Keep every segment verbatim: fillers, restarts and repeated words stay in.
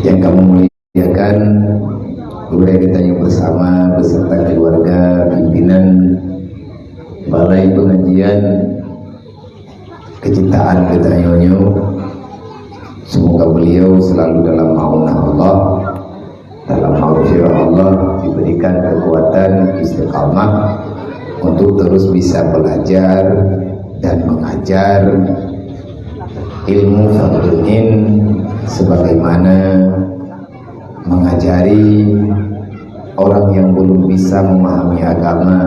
Yang kami muliakan, gurée geutanyoe bersama beserta keluarga pimpinan Balai Pengajian Kecintaan geutanyoe nyoe. Semoga beliau selalu dalam maunah Allah, dalam maghfirah Allah, diberikan kekuatan istiqamah untuk terus bisa belajar dan mengajar ilmu fardhu ain sebagaimana mengajari orang yang belum bisa memahami agama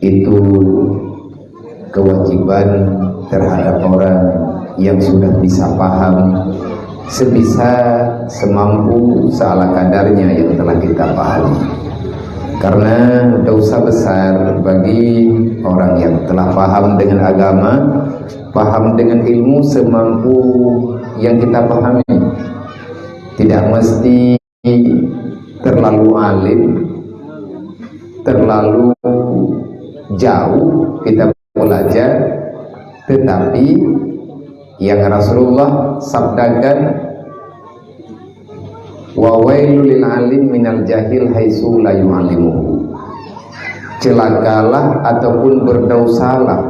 itu kewajiban terhadap orang yang sudah bisa paham sebisa semampu seala kadarnya yang telah kita pahami. Karena dosa besar bagi orang yang telah paham dengan agama, paham dengan ilmu semampu yang kita pahami. Tidak mesti terlalu alim, terlalu jauh kita belajar, tetapi yang Rasulullah sabdakan, "Wa wailul lil alim minal jahil haitsu la yu'allimuhu." Celakalah ataupun berdosalah,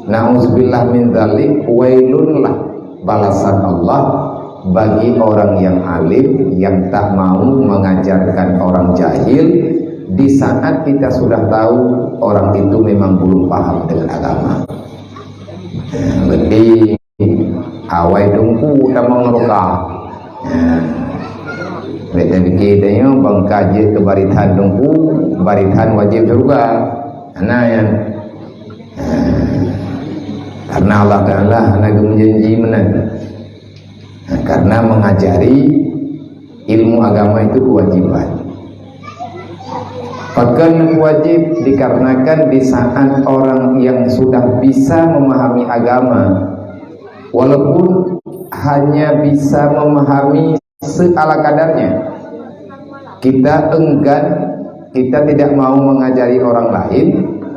na'udzubillah min dzalik, wailunlah balasan Allah bagi orang yang alim yang tak mau mengajarkan orang jahil di saat kita sudah tahu orang itu memang belum paham dengan agama. Berarti awai teungku tamong neraka. Bèk tapikir tanyoe bangka jeuet keu barisan teungku, barisan wajéb syeuruga. Hana nyan. Karena Allah Taala hana geumeujanji meunan. Karena mengajari ilmu agama itu kewajiban. Pakon wajib? Dikarenakan di saat orang yang sudah bisa memahami agama, walaupun hanya bisa memahami seala kadarnya, kita enggan, kita tidak mau mengajari orang lain,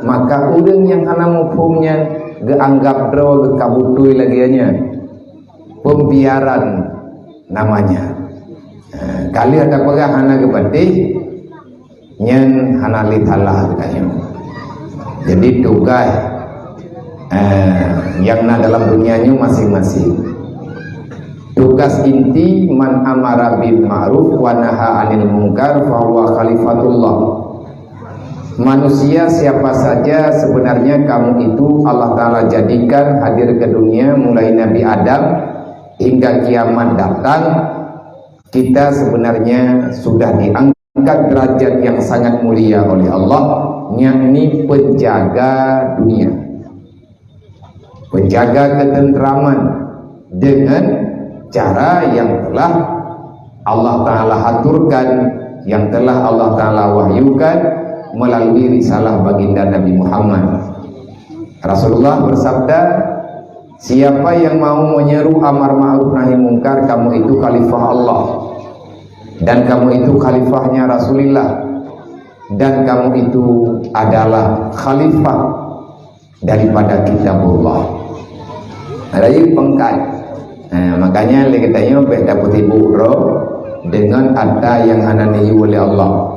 maka ureuëng nyang hana muphom nyan geuanggap droe, geukabutui lagée nyan. Pembiaran namanya. Ka lheueh tapeugah hana geupatéh, nyan hana lé salah geutanyoe. Jadi tugaih, eh, nyang na dalam dunia nyoe masing-masing. Tugas inti, "Man amara bil ma'ruf wa naha 'anil munkar fahuwa khalifatullah." Manusia siapa saja sebenarnya kamu itu Allah Taala jadikan hadir ke dunia mulai Nabi Adam hingga kiamat datang, kita sebenarnya sudah diangkat derajat yang sangat mulia oleh Allah, yakni penjaga dunia, penjaga ketentraman dengan cara yang telah Allah Taala aturkan, yang telah Allah Taala wahyukan melalui risalah baginda Nabi Muhammad. Rasulullah bersabda, "Siapa yang mau menyeru amar ma'ruf nahi mungkar, kamu itu khalifah Allah. Dan kamu itu khalifahnya Rasulullah. Dan kamu itu adalah khalifah daripada kitabullah." Rayeuk pangkat. Nah, makanya lé geutanyoe bèk tapeusibuk droe dengan harta yang hana neuyue lé Allah.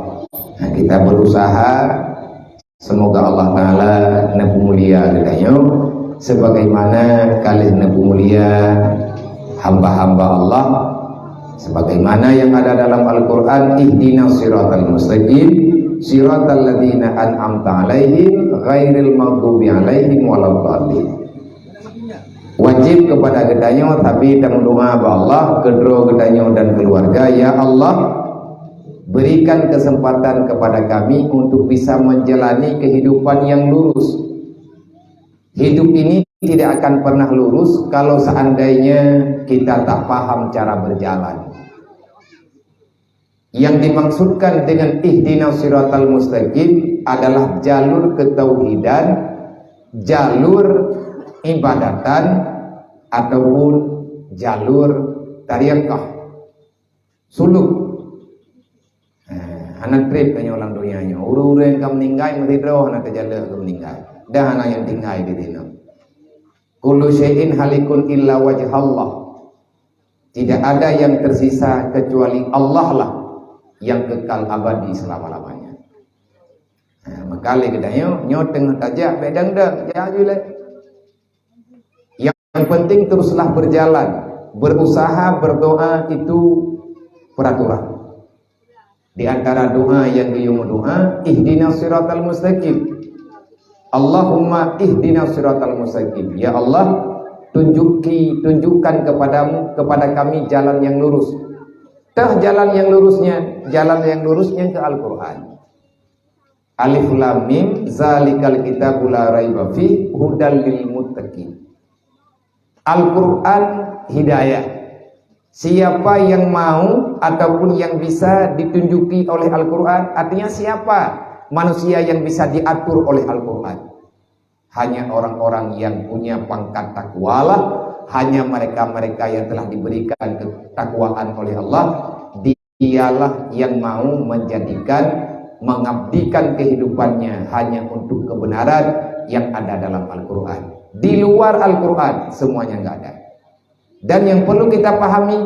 Nah, kita berusaha, semoga Allah Taala neupeumulia geutanyoe sebagaimana ka lheueh neupeumulia hamba-hamba Allah. Sebagaimana yang ada dalam Al-Quran, "Ihdinas siratal mustaqim, siratal ladzina an'amta 'alaihim, ghairil maghdubi 'alaihim waladdallin." Wajib kepada geutanyoe, tapi tameudoa bak Allah, keudroe geutanyoe dan keluarga, "Ya Allah, berikan kesempatan kepada kami untuk bisa menjalani kehidupan yang lurus." Hidup ini tidak akan pernah lurus kalau seandainya kita tak paham cara berjalan. Yang dimaksudkan dengan ihdinas siratal mustaqim adalah jalur ketauhidan, jalur ibadatan, ataupun jalur tariqah. Suluk. Eh, hana treb tanyoe lam donya nyoe. Ureuëng-ureuëng nyang ka meuninggai meusidroe hana teujalok keu meuninggai. Dan hana nyang tinggai di dunia. "Kullu syai'in halikun illa wajhallah." Tidak ada yang tersisa kecuali Allah lah yang kekal abadi selama-lamanya. Ha, maka lé geutanyoe, nyoe teungoh tajak, bék dang-dang, jak ju lé. Yang penting teruslah berjalan, berusaha, berdoa itu peraturan. Di antara doa yang geuyue doa, ihdinas siratal mustaqim. Allahumma ihdinas siratal mustaqim. Ya Allah, tunjuki, tunjukkan kepadamu, kepada kami jalan yang lurus. Tah jalan yang lurusnya, jalan yang lurusnya ke Al-Quran. Alif Lam Mim, zalikal kitabu la raiba fih, hudal lil muttaqin. Al-Quran hidayah. Siapa yang mau ataupun yang bisa ditunjuki oleh Al-Quran, artinya siapa manusia yang bisa diatur oleh Al-Quran? Hanya orang-orang yang punya pangkat takwalah, hanya mereka-mereka yang telah diberikan ketakwaan oleh Allah, dialah yang mau menjadikan, mengabdikan kehidupannya hanya untuk kebenaran yang ada dalam Al-Quran. Di luar Al-Quran, semuanya nggak ada. Dan yang perlu kita pahami,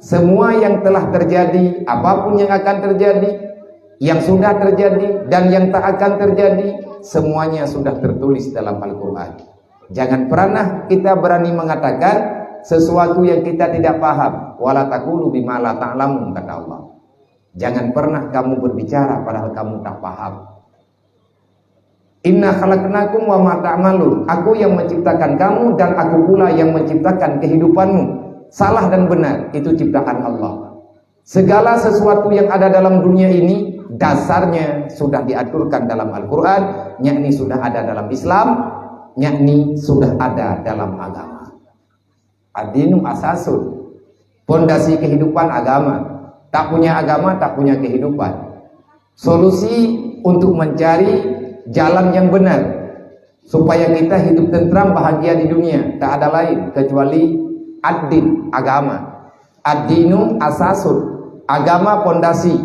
semua yang telah terjadi, apapun yang akan terjadi, yang sudah terjadi, dan yang tak akan terjadi, semuanya sudah tertulis dalam Al-Quran. Jangan pernah kita berani mengatakan sesuatu yang kita tidak paham. Wala taqulu bima la ta'lamun, kata Allah. Jangan pernah kamu berbicara padahal kamu tak paham. Inna khalaqnakum wa ma ta'malun. Aku yang menciptakan kamu dan aku pula yang menciptakan kehidupanmu. Salah dan benar, itu ciptaan Allah. Segala sesuatu yang ada dalam dunia ini, dasarnya sudah diaturkan dalam Al-Quran, yakni sudah ada dalam Islam, yakni sudah ada dalam agama. Ad-dinu asasun. Pondasi kehidupan agama. Tak punya agama, tak punya kehidupan. Solusi untuk mencari jalan yang benar supaya kita hidup tentram, bahagia di dunia, tak ada lain kecuali ad-din, agama. Ad-dinu asasun, agama pondasi.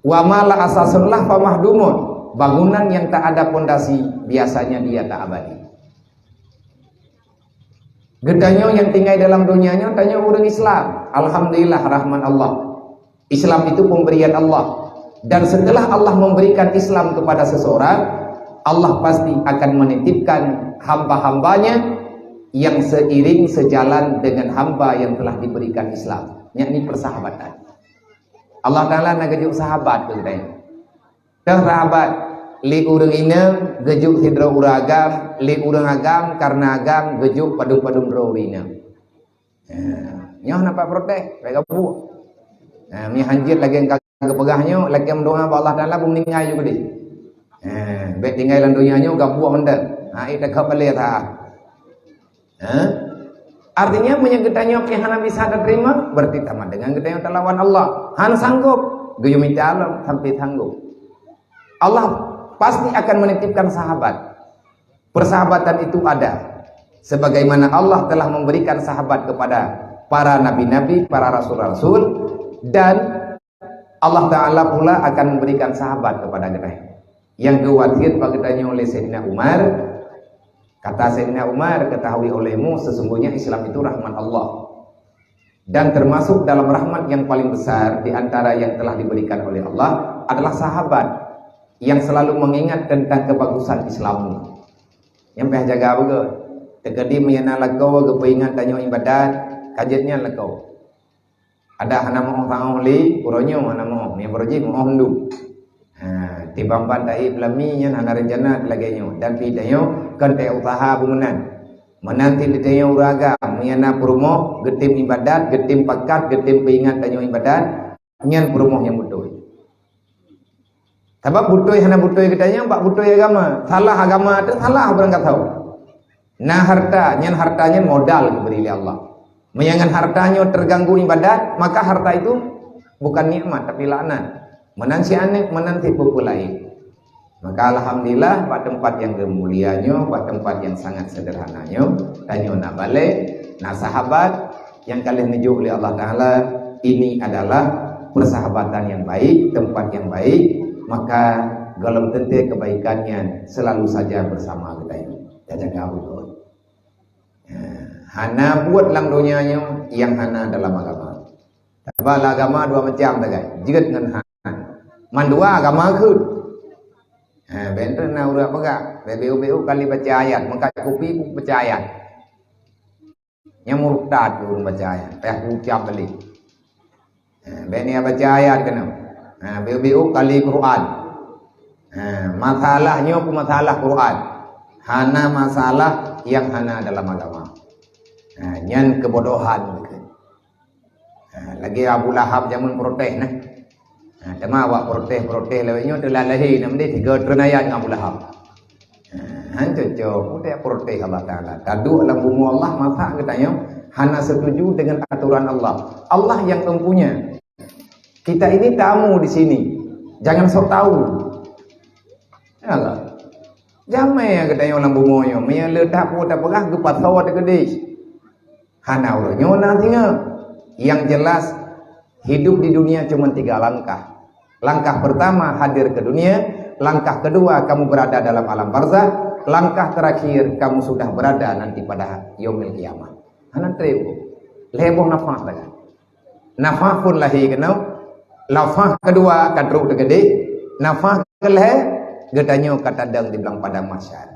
Wa ma la asasun lah famahdumun. Bangunan yang tak ada pondasi, biasanya dia tak abadi. Geutanyoe nyang tinggai dalam donya nyoe, tanyoe ureuëng Islam. Alhamdulillah, rahmat Allah. Islam itu pemberian Allah. Dan setelah Allah memberikan Islam kepada seseorang, Allah pasti akan menitipkan hamba-hambanya yang seiring sejalan dengan hamba yang telah diberikan Islam, yakni persahabatan. Allah Ta'ala na geujok sahabat keu geutanyoe. Teuh sahabat, lé ureuëng inong geujok sidroe ureuëng agam, lé ureuëng agam karena agam geujok padum-padum droe ureuëng inong. Ha, nyoe nampak protes, bèk gabuek. Ha, mi hanjeuet lagèe ka geupeugah nyoe, lakèe meudoa bak Allah Ta'ala beumeuninggai ju keudeh. Ha, bèk tinggai lam donya nyoe gabuek mantong. Ha, ék takab balèe that. Ha? Artinya, meunyoe geutanyoe pih hana bisa taterima, berarti sama dengan geutanyoe talawan Allah. Hana sanggup, geuyue mita lom sampai sanggup. Allah pasti akan menitipkan sahabat. Persahabatan itu ada. Sebagaimana Allah telah memberikan sahabat kepada para nabi-nabi, para rasul-rasul, dan Allah Ta'ala pula akan memberikan sahabat kepada geutanyoe. Nyang geuwasiet bak geutanyoe lé Saidina Umar, kata Saidina Umar, "Ketahui olehmu, sesungguhnya Islam itu rahmat Allah. Dan termasuk dalam rahmat yang paling besar di antara yang telah diberikan oleh Allah adalah sahabat yang selalu mengingat tentang kebagusan Islammu." Nyang payah jaga beugöt. Teukeudi meunyo na lakoe geupeuingat tanyoe ibadat, ka jeuet nyan lakoe. Adak hana meu'oh saôh lé, uroe nyoe hana meu'oh, meunyo baroe jih meu'oh mandum. Ha, timbang ban taék peulami nyan hana reuncana lagèe nyoe. Dan pih tanyoe kon taék usaha bak meunan. Meunan cit tanyoe ureuëng agam, meunyo na peurumoh, geutem ibadat, geutem pakat, geutem peuingat tanyoe ibadat, nyan peurumoh nyang beutôi. Sabab beutôi hana beutôi geutanyoe bak beutôi agama. Salah agama teuh salah barangkasoe. Na harta, nyan harta nyan modal geubri lé Allah. Meunyo ngon harta nyoe teuganggu ibadat, maka harta itu bukan nikmat tapi laknat. Meunan cit aneuk, meunan cit peue-peue laén. Maka alhamdulillah, bak teumpat nyang geumulia nyoe, bak teumpat nyang sangat sederhana nyoe, tanyoe na balèe, na sahabat nyang ka lheueh neujok lé Allah Ta'ala, ini adalah persahabatan yang baik, tempat yang baik, maka golom teuntèe kebaikan nyan selalu saja bersama geutanyoe. Tajaga beutôi. Ya. Hana buet lam donya nyoe nyang hana dalam agama. Sabab lam agama dua macam sagai, jeuet ngon han. Mandua agama kheun. Ha, bèk na ureueng peugah, bèk beu-beu kali baca ayat, meukat kupi baca ayat. Nyang murtad ureueng baca ayat, payah ucab balik. Ha, bèk na baca ayat keunoe. Ha, beu-beu kali Quran. Ha, masalah nyoe pun masalah Quran. Hana masalah nyang hana dalam agama. Ha, nyan kebodohan. Ha, lagèe Abu Lahab jameun protes nah. Ha, teuma awak protes-protes lawét nyoe teulah lahé nam deh tiga treun ayat ngon Abu Lahab. Ha, han cocok, udah protes Allah Taala. Taduek lam bumoe Allah, masa geutanyoe hana setuju dengan aturan Allah. Allah yang mempunyai. Kita ini tamu di sini. Jangan sok tahu. Ya Allah. Jamé geutanyoe lam bumoe nyoe, meunyoe le tapeugah geupasoe teukeudeh. Hana uroe nyoe na singoh. Yang jelas, hidup di dunia cuma tiga langkah. Langkah pertama hadir ke dunia, langkah kedua kamu berada dalam alam barzah, langkah terakhir kamu sudah berada nanti pada yaumil qiyamah. Hana treb. Lhèe boh nafah sagai. Nafah phôn lahé keunoe, nafah keudua ka trok teukeudeh, nafah keulhèe geutanyoe ka tadong di blang padang mahsyar.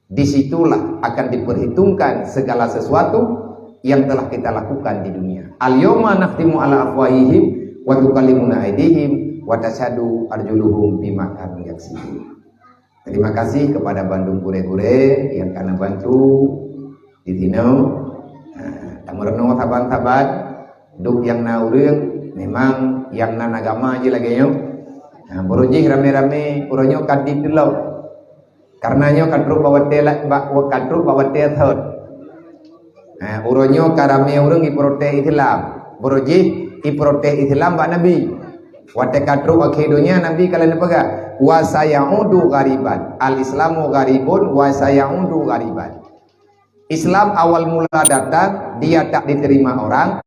Di situlah akan diperhitungkan segala sesuatu yang telah kita lakukan di dunia. Al-yauma nakhtimu ala afwahihim wa tukallimuna aidihim wa tasyhadu arjuluhum bima kanu yaksibun. Terima kasih kepada bandum gurèe-gurèe nyang ka neubantu di sinoe. Ha, tameurunoe saban-saban, duek nyang na ureueng, memang nyang nan agama jih lagèe nyoe. Ha, beurujih ramé-ramé, uroe nyoe ka di tulok. Karena nyoe ka trok bak watèe la-, bak, ka trok bak watèe thot. Ha, uroe nyoe ka ramé ureueng iprotes Islam. Beurujih iprotes Islam bak Nabi. Watèe ka trok akhé donya, Nabi ka lheueh neupeugah, "Wa sayaudu ghariban." Al-Islamu gharibun wa sayaudu ghariban. Islam awal mula datang, dia tak diterima orang,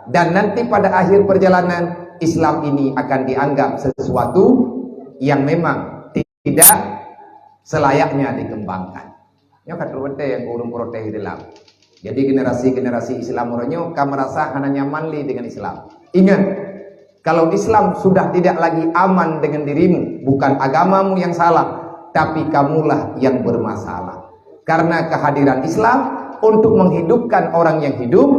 dan nanti pada akhir perjalanan, Islam ini akan dianggap sesuatu yang memang tidak selayaknya dikembangkan. Nyoe ka trok watèe nyang ureueng protes Islam. Jadi generasi-generasi Islam uroe nyoe ka merasa hana nyaman lé dengan Islam. Ingat, kalau Islam sudah tidak lagi aman dengan dirimu, bukan agamamu yang salah, tapi kamulah yang bermasalah. Karena kehadiran Islam untuk menghidupkan orang yang hidup,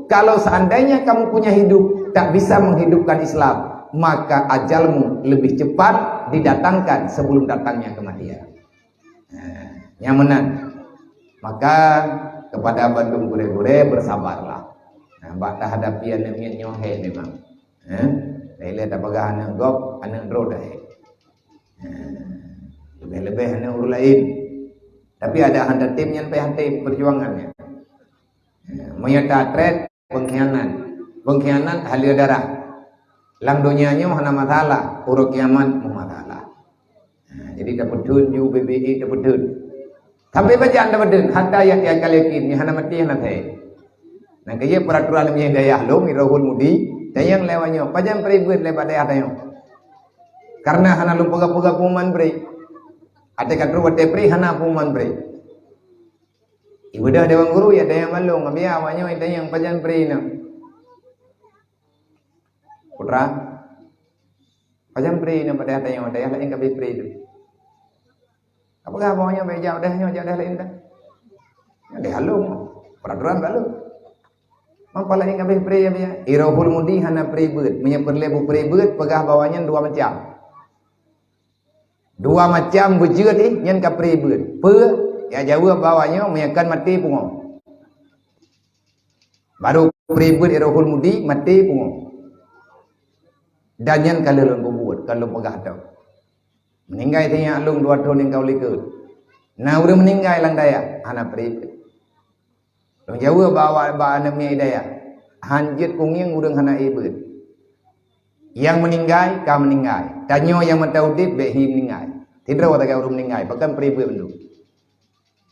kalau seandainya kamu punya hidup tak bisa menghidupkan Islam, maka ajalmu lebih cepat didatangkan sebelum datangnya kematian. Nah, nyan meunan. Maka kepada bandum gurèe-gurèe, bersabarlah. Nah, bak tahadapi aneuk miet nyoe hèk memang. Eh? Lé-lé tapeugah aneuk gob, aneuk droe dah hèk. Nah, leubeh-leubeh aneuk ureueng laén. Tapi ada han tatem nyan payah tem perjuangan nyan. Nah, meunyoe tatrét, pengkhianat. Pengkhianat haleue darah. Lam donya nyoe hana masalah, uroe kiamat meumasalah. Ha, jadi tapeutheun ju B B E tapeutheun. Sampai pajan tapeutheun, hatta ya-, yakal yakin, nyan hana maté hana thèe. Nah, keu jeuet peuraturan meunyoe dayah lôn, Irohul Mudi, tanyong lé awak nyoe, pajan pribeuet lé bak dayah tanyoe. Karena hana lôn peugah-peugah pengumuman pré. Até ka trok watèe pré hana pengumuman pré. Ibeudôh dewan guru ya tanyong bak lôn, biar awak nyoe tanyong pajan pré nyoe. Putra, pajan pré nyoe bak dayah tanyoe, dayah laén ka abéh pré teuh. Apakah awak nyoe bèk jak dayah nyoe, jak dayah laén dah? Nyan dayah lôn, peraturan bak lôn. Mapa laén ka abéh pré ya, biar? Irohul Mudi hana pré beuet. Meunyoe peureulèe beupré beuet, peugah bahwa nyan dua macam. Dua macam beujeuet jih, nyan ka pré beuet. Peue? Ya jaweueb bahwa nyoe meunyoe kan maté pungo. Baru pré beuet Irohul Mudi, maté pungo. Dan nyan ka lheueh lôn peubuet, ka lôn peugah tau. Meuninggai sinyak lôn dua thôn nyang ka u likot. Na ureueng meuninggai lam dayah, hana pré beuet. Lôn jaweueb bak awak, bak aneuk miet dayah, han jeuet kungieng ureueng hana ék beuet. Nyang meuninggai ka meuninggai. Tanyoe nyang mantong udép bèk hi meuninggai. Sidroe sagai ureueng meuninggai, pakon pré beuet bandum.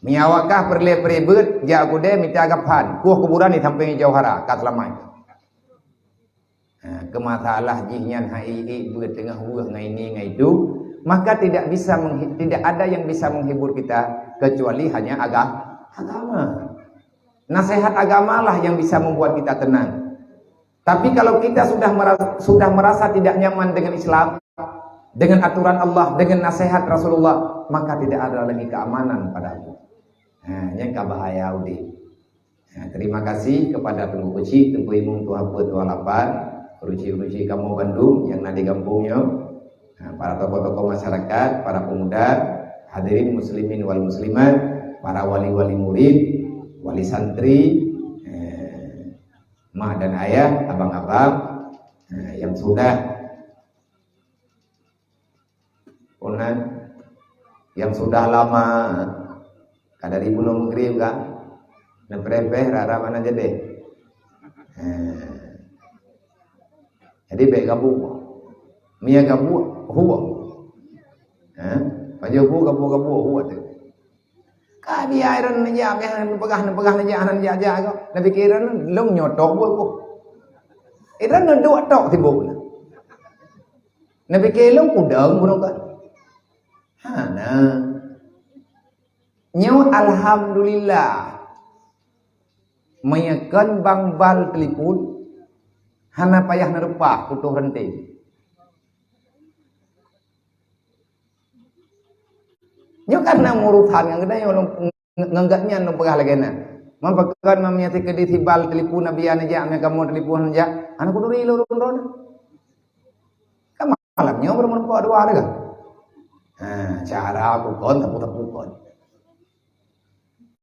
Meunyoe awak kah peureulèe pré beuet, jak u keudè mita gaphan, kueh kuburan di sampéng jauhara, ka seulamat. Ha, keu masalah jih nyan hai ék beuet teungoh weueh ngon ini ngon itu, maka tidak bisa menghi-, tidak ada yang bisa menghibur kita kecuali hanya aga-, agama. Nasihat agamalah yang bisa membuat kita tenang. Tapi kalau kita sudah merasa, sudah merasa tidak nyaman dengan Islam, dengan aturan Allah, dengan nasihat Rasulullah, maka tidak ada lagi keamanan padamu. Nah, nyang ka bahaya udeb. Nah, terima kasih kepada Teungku Keuchik, Teungku Imum, Tuha Peuet, Tuha Lapan, urusi-urusi kamoe bandum nyang na di gampông nyoe. Nah, para tokoh-tokoh masyarakat, para pemuda, hadirin muslimin wal muslimat, para wali-wali murid, wali santri, eh, mak dan ayah, abang-abang, eh, yang sudah, yang sudah lama ka dari bunoe Maghrib kan, neupreh-preh rara mana jadi. Eh. Jadi bèk gabuk. Mia gabuk, huwa. Ha? Pajoh bu gabuk-gabuk, huwa tu. Ka dia iron neujak, meh neupeugah, neupeugah neujak, hana neujak-jak kok. Neupiké iron lôn nyoe tok buet ku. Iron neuduek tok tiboh. Neupiké lôn kudong bunoe kan. Hana. Nyoe alhamdulillah. Meunyoe kon bang bal telepon, hana payah neureupah putôh ranté. Nyoe kan na urusan ngon geutanyoe lôn, ngon gobnyan lôn peugah lagèe nyan. Man pakon meunyoe sikeudéh sibal telepon Nabi neujak, meunyoe kamoe telepon neujak, hana kuturi lôn droeneuh. Kan malam nyoe baru meureumpok dua teuka. Ha, cara bukon, tapi bukon.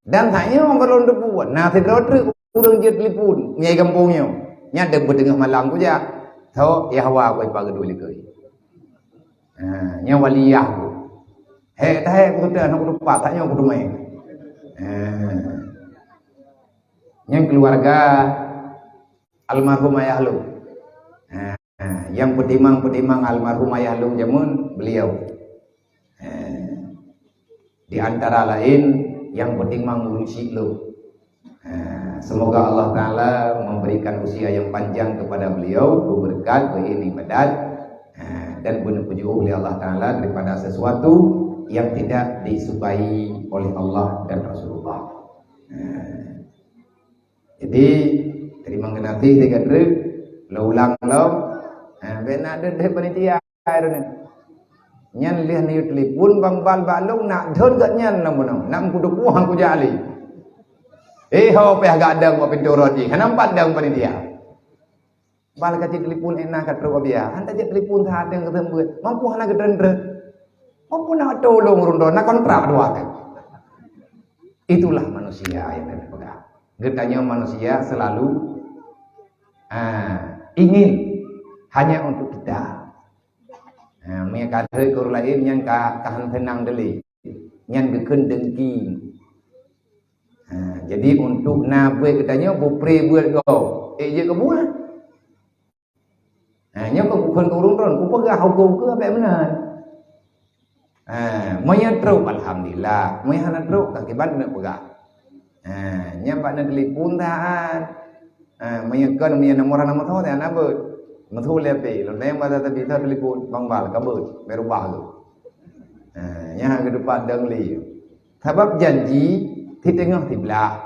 Dan tanyoe bak lôn teupeu, na sidroe treuk ureueng jeuet telepon, nyang gampông nyoe. Nyan deuek beuteungoh malam kujak. Tho, yah wa ku ipa geudue likoi. Ha, nyan wali yah ku. Hek tahek ku teuta, hana kutupat, tanyoe kuteumé. Ha. Nyan keluarga almarhum ayah lôn. Ha. Ha, nyang peutimang-peutimang almarhum ayah lôn jameun beliau. Ha, di antara lain nyang peutimang ureueng syik lôn. Ha, semoga Allah Taala memberikan usia yang panjang kepada beliau, beubeureukat, beuiman ibadat, ha, dan beuneupeujeuôh lé Allah Taala daripada sesuatu yang tidak disukai oleh Allah dan Rasulullah. Ha. Jadi, teurimong geunaséh lé ka treuk, lôn ulang lom. Ha, bèk na deuh-deuh panitia droeneuh. Nyan lheueh neuyue telepon bang bal bak lôn, nak deuh gobnyan lam bunoe, nak meukuteupue han kujak lé. Eh, ho pih gadang bak pintoe rot jih, hana pat dang panitia. Bal ka cit telepon, eh, na ka trok Abia. Han tajak telepon saat nyang geuseumeubeuet. Mampu hana geutreun-treun. Mampu na tulông ureueng droe, na kontrak dua teuh. Itulah manusia yang kami pegang. Geutanyoe manusia selalu, ah, ingin hanya untuk kita. Ah, meunyo ka rhot keu ureueng laén nyang ka, ka han seunang dilèe. Nyan geukheun dengki. Ha, jadi untuk na buet geutanyoe, beupré buet gob, ék jeuet keu buet. Ha, nyoe keu bukon keu ureueng droen, kupeugah hukôm keu abéh meunan. Ha, meunyoe trok, alhamdulillah. Meunyoe hana trok, ka kiban keuneuk peugah. Ha, nyan bak neutelepon that. Ha, meunyoe kon, meunyoe nomor hana meuthô, hana beuet. Meuthô lé P, lôn tanyong bak teubiet telepon, bang bal, ka beuet, bèk rubah lom. Ha, nyan geuteupat dong lé. Sabab janji siteungoh siblah.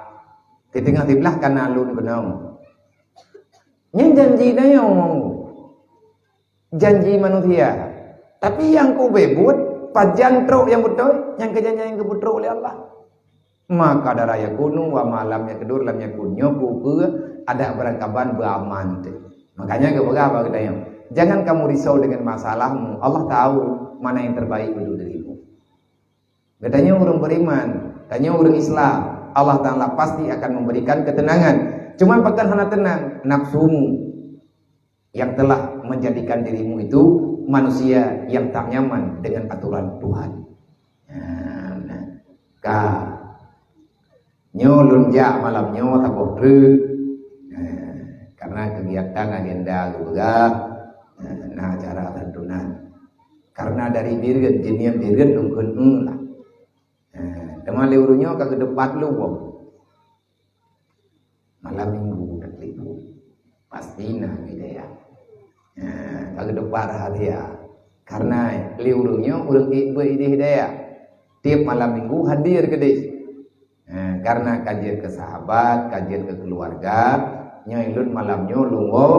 Siteungoh siblah ka na lôn keunong. Nyan janji tanyoe. Janji manusia. Tapi nyang keu ubé buet, pajan trok nyang beutôi, nyang keu janji nyang geupeutrok lé Allah. Maka dara yakunu wa ma lam yaqdur lam yakun. Nyoe keu peue adak beurangkaban beuaman teuh. Makanya geupeugah bak geutanyoe, "Jangan kamu risau dengan masalahmu. Allah tahu mana yang terbaik untuk dirimu." Geutanyoe ureueng beriman, tanyoe ureueng Islam, Allah Taala pasti akan memberikan ketenangan. Cuman pakon hana tenang, nafsumu yang telah menjadikan dirimu itu manusia yang tak nyaman dengan aturan Tuhan. Nah, nah. Ka. Nyoe lôn jak malam nyoe saboh treuk. Nah, karena kegiatan agenda geupeugah, nah, na acara santunan. Karena dari Bireuen, jeuet nyan Bireuen lôn kheun eu lah. Nah, teuma lé ureueng nyoe ka geuteupat lom. Malam minggu na telepon. Pasti na hidayah. Ha, ka geuteupat rahasia. Karena lé ureueng nyoe ureueng ék beuet idéh hidayah. Tiep malam minggu hadir keudéh. Ha, Karena ka jeuet keu sahabat, ka jeuet keu keuluwarga, nyoe lôn malam nyoe lôn woe,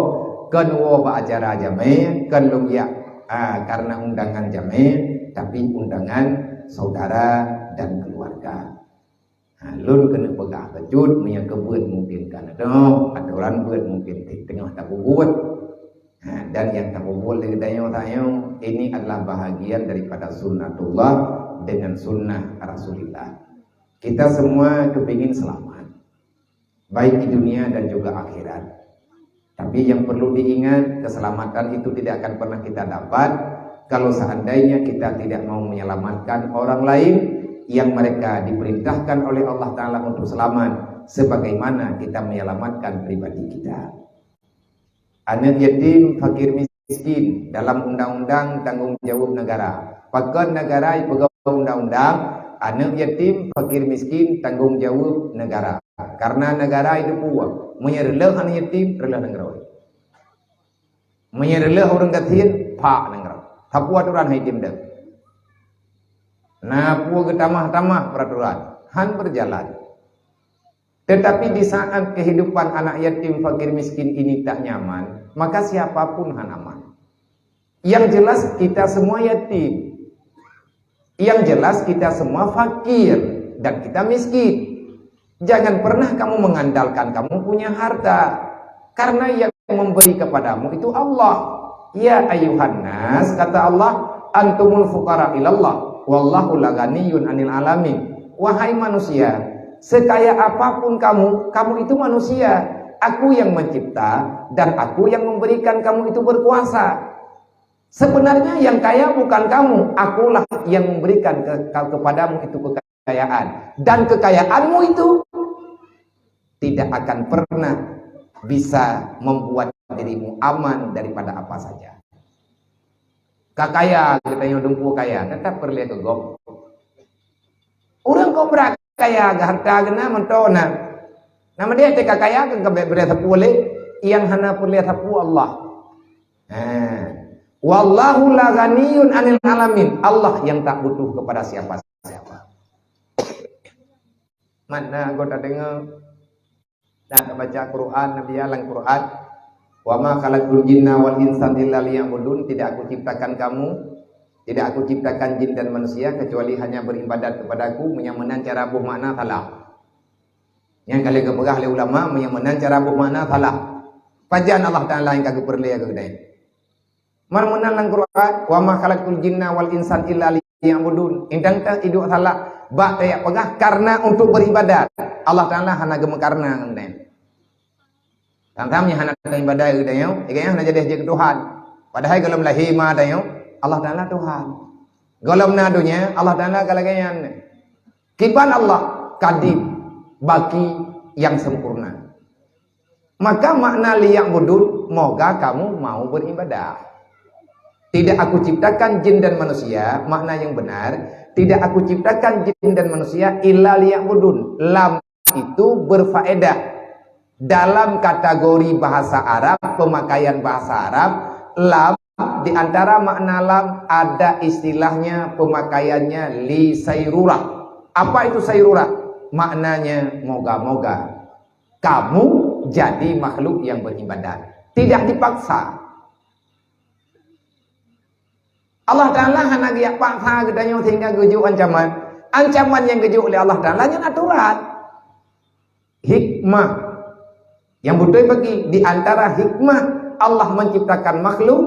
kon woe bak acara jamé, kon lôn jak, ah, karena undangan jamé, tapi undangan saudara dan keluarga. Ha, lôn keuneuk peugah bacut, meunyoe keu beuet mungkin ka na dong, atoran beuet mungkin teungoh tapubuet. Ha, dan nyang tapubuet lé geutanyoe tanyoe, ini adalah bahagian daripada sunnatullah dengan sunnah Rasulullah. Kita semua kepingin selamat, baik di dunia dan juga akhirat. Tapi yang perlu diingat, keselamatan itu tidak akan pernah kita dapat kalau seandainya kita tidak mau menyelamatkan orang lain yang mereka diperintahkan oleh Allah Ta'ala untuk selamat, sebagaimana kita menyelamatkan pribadi kita. Aneuk yatim, fakir miskin dalam undang-undang tanggung jawab negara. Pakon negara ipeugah undang-undang, aneuk yatim, fakir miskin tanggung jawab negara. Karena negara itu puang. Meunyoe reuloh aneuk yatim, reuloh nanggroe. Meunyoe reuloh ureuëng gasien, pak nanggroe. Sapeue aturan hai yatim deuh. Na peue geutamah-tamah peraturan, han berjalan. Tetapi di saat kehidupan anak yatim fakir miskin ini tak nyaman, maka siapapun han aman. Yang jelas kita semua yatim. Yang jelas kita semua fakir dan kita miskin. Jangan pernah kamu mengandalkan kamu punya harta. Karena yang memberi kepadamu itu Allah. Ya ayuhan nas, kata Allah, antumul fuqara ilallah, wallahu la ghaniyun anil alamin. Wahai manusia, sekaya apapun kamu, kamu itu manusia. Aku yang mencipta dan aku yang memberikan kamu itu berkuasa. Sebenarnya yang kaya bukan kamu, akulah yang memberikan ke, ke- kepadamu itu kekayaan. Dan kekayaanmu itu tidak akan pernah bisa membuat dirimu aman daripada apa saja. Ka kaya geutanyoe dumpeue kaya, tetap peureulée keu gob. Ureuëng kok brat kaya, harta geuh na, mantong na. Nama dia teuka kaya kan ka bèk bri sapeue lé, nyang hana peureulée sapeue Allah. Ha. Wallahu la ghaniyun anil alamin. Allah yang tak butuh kepada siapa-siapa. Mana anggota dengar? Dan baca Quran, Nabi ya, lam Quran, "Wa ma khalaqtul jinna wal insan illa liya'budun." Tidak aku ciptakan kamu, tidak aku ciptakan jin dan manusia kecuali hanya beribadat kepada-Ku. Meunyoe meunan cara boh makna, salah. Nyang ka lheueh geupeugah lé ulama, meunyoe meunan cara boh makna, salah. Pajan Allah Taala nyang ka geupeureulée keu geutanyoe? Man meunan lam Quran, "Wa ma khalaqtul jinna wal insan illa liya'budun." Indang ta iduek salah, bak tajak peugah karena untuk beribadat. Allah Taala hana geumeukarena ngon nyan. Tang-tang nyang hana teuibadat keu tanyoe, nyang hana jadi jeuet keu Tuhan. Padahai gohlom lahé ma tanyoe, Allah Taala Tuhan. Gohlom na donya, Allah Taala ka lagée nyan. Kiban Allah, kadim, baki, yang sempurna. Maka makna liya'budun, moga kamu mau beribadah. Tidak aku ciptakan jin dan manusia, makna yang benar, tidak aku ciptakan jin dan manusia illa liya'budun. Lam itu berfaedah. Dalam kategori bahasa Arab, pemakaian bahasa Arab, lam, di antara makna lam ada istilahnya pemakaiannya li sairurah. Apa itu sairurah? Maknanya moga-moga kamu jadi makhluk yang beribadat. Tidak dipaksa. Allah Taala hana geujak paksa geutanyoe sehingga geujok ancaman. Ancaman nyang geujok lé Allah Taala nyan aturan. Hikmah. Nyang beutôi bagi, di antara hikmah Allah menciptakan makhluk,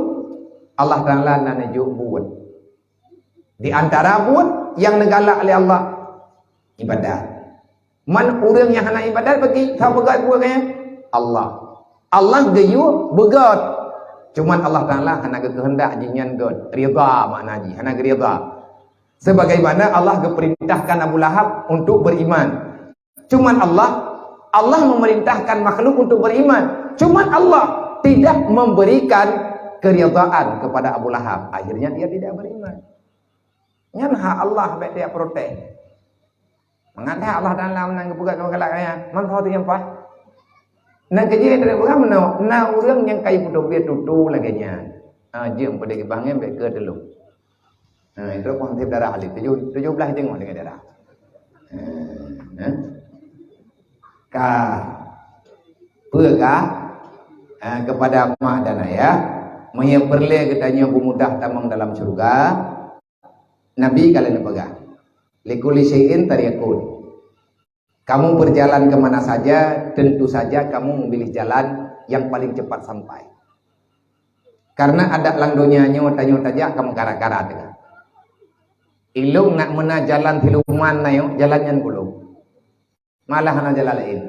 Allah Taala na neujok buet. Di antara buet nyang neugalak lé Allah, ibadat. Man ureuëng nyang hana ibadat bagi, soe peugöt buet nyan? Allah. Allah geuyue beugöt. Cuman Allah Taala hana geukeuheundak jih nyan göt. Ridha makna jih, hana geuridha. Sebagaimana Allah geuperintahkan Abu Lahab untuk beriman. Cuman Allah, Allah memerintahkan makhluk untuk beriman. Cuman Allah tidak memberikan keridhaan kepada Abu Lahab. Akhirnya dia tidak beriman. Nyan hak Allah, bèk tajak protes. Mangat that Allah Taala meunan geupeugah keu galak kaya, man soe teuh nyang paih? Nan keujeuet teuh peugah meunoe, na ureuëng nyang ka jipeutobiet tutoe lagèe nyan. Ha, jeuem peudeh keu bang nyan bèk keu teulông. Ha, itu pun tiep darah ahli tujuh, tujuh belas jeuem deungon darah. Ha, ha. Ka peugah, eh, kepada mak dan ayah, meunyoe peureulée geutanyoe beumudah tamong dalam syeuruga, Nabi ka lheueh neupeugah, "Likulli syai'in tariqun." Kamu berjalan ke mana saja, tentu saja kamu memilih jalan yang paling cepat sampai. Karena adat lam donya nyoe tanyoe tajak ka meugara-gara teuka. Ilong nak meuna jalan siluman na nyoe, jalan nyan gulong. Malah hana jalan laén.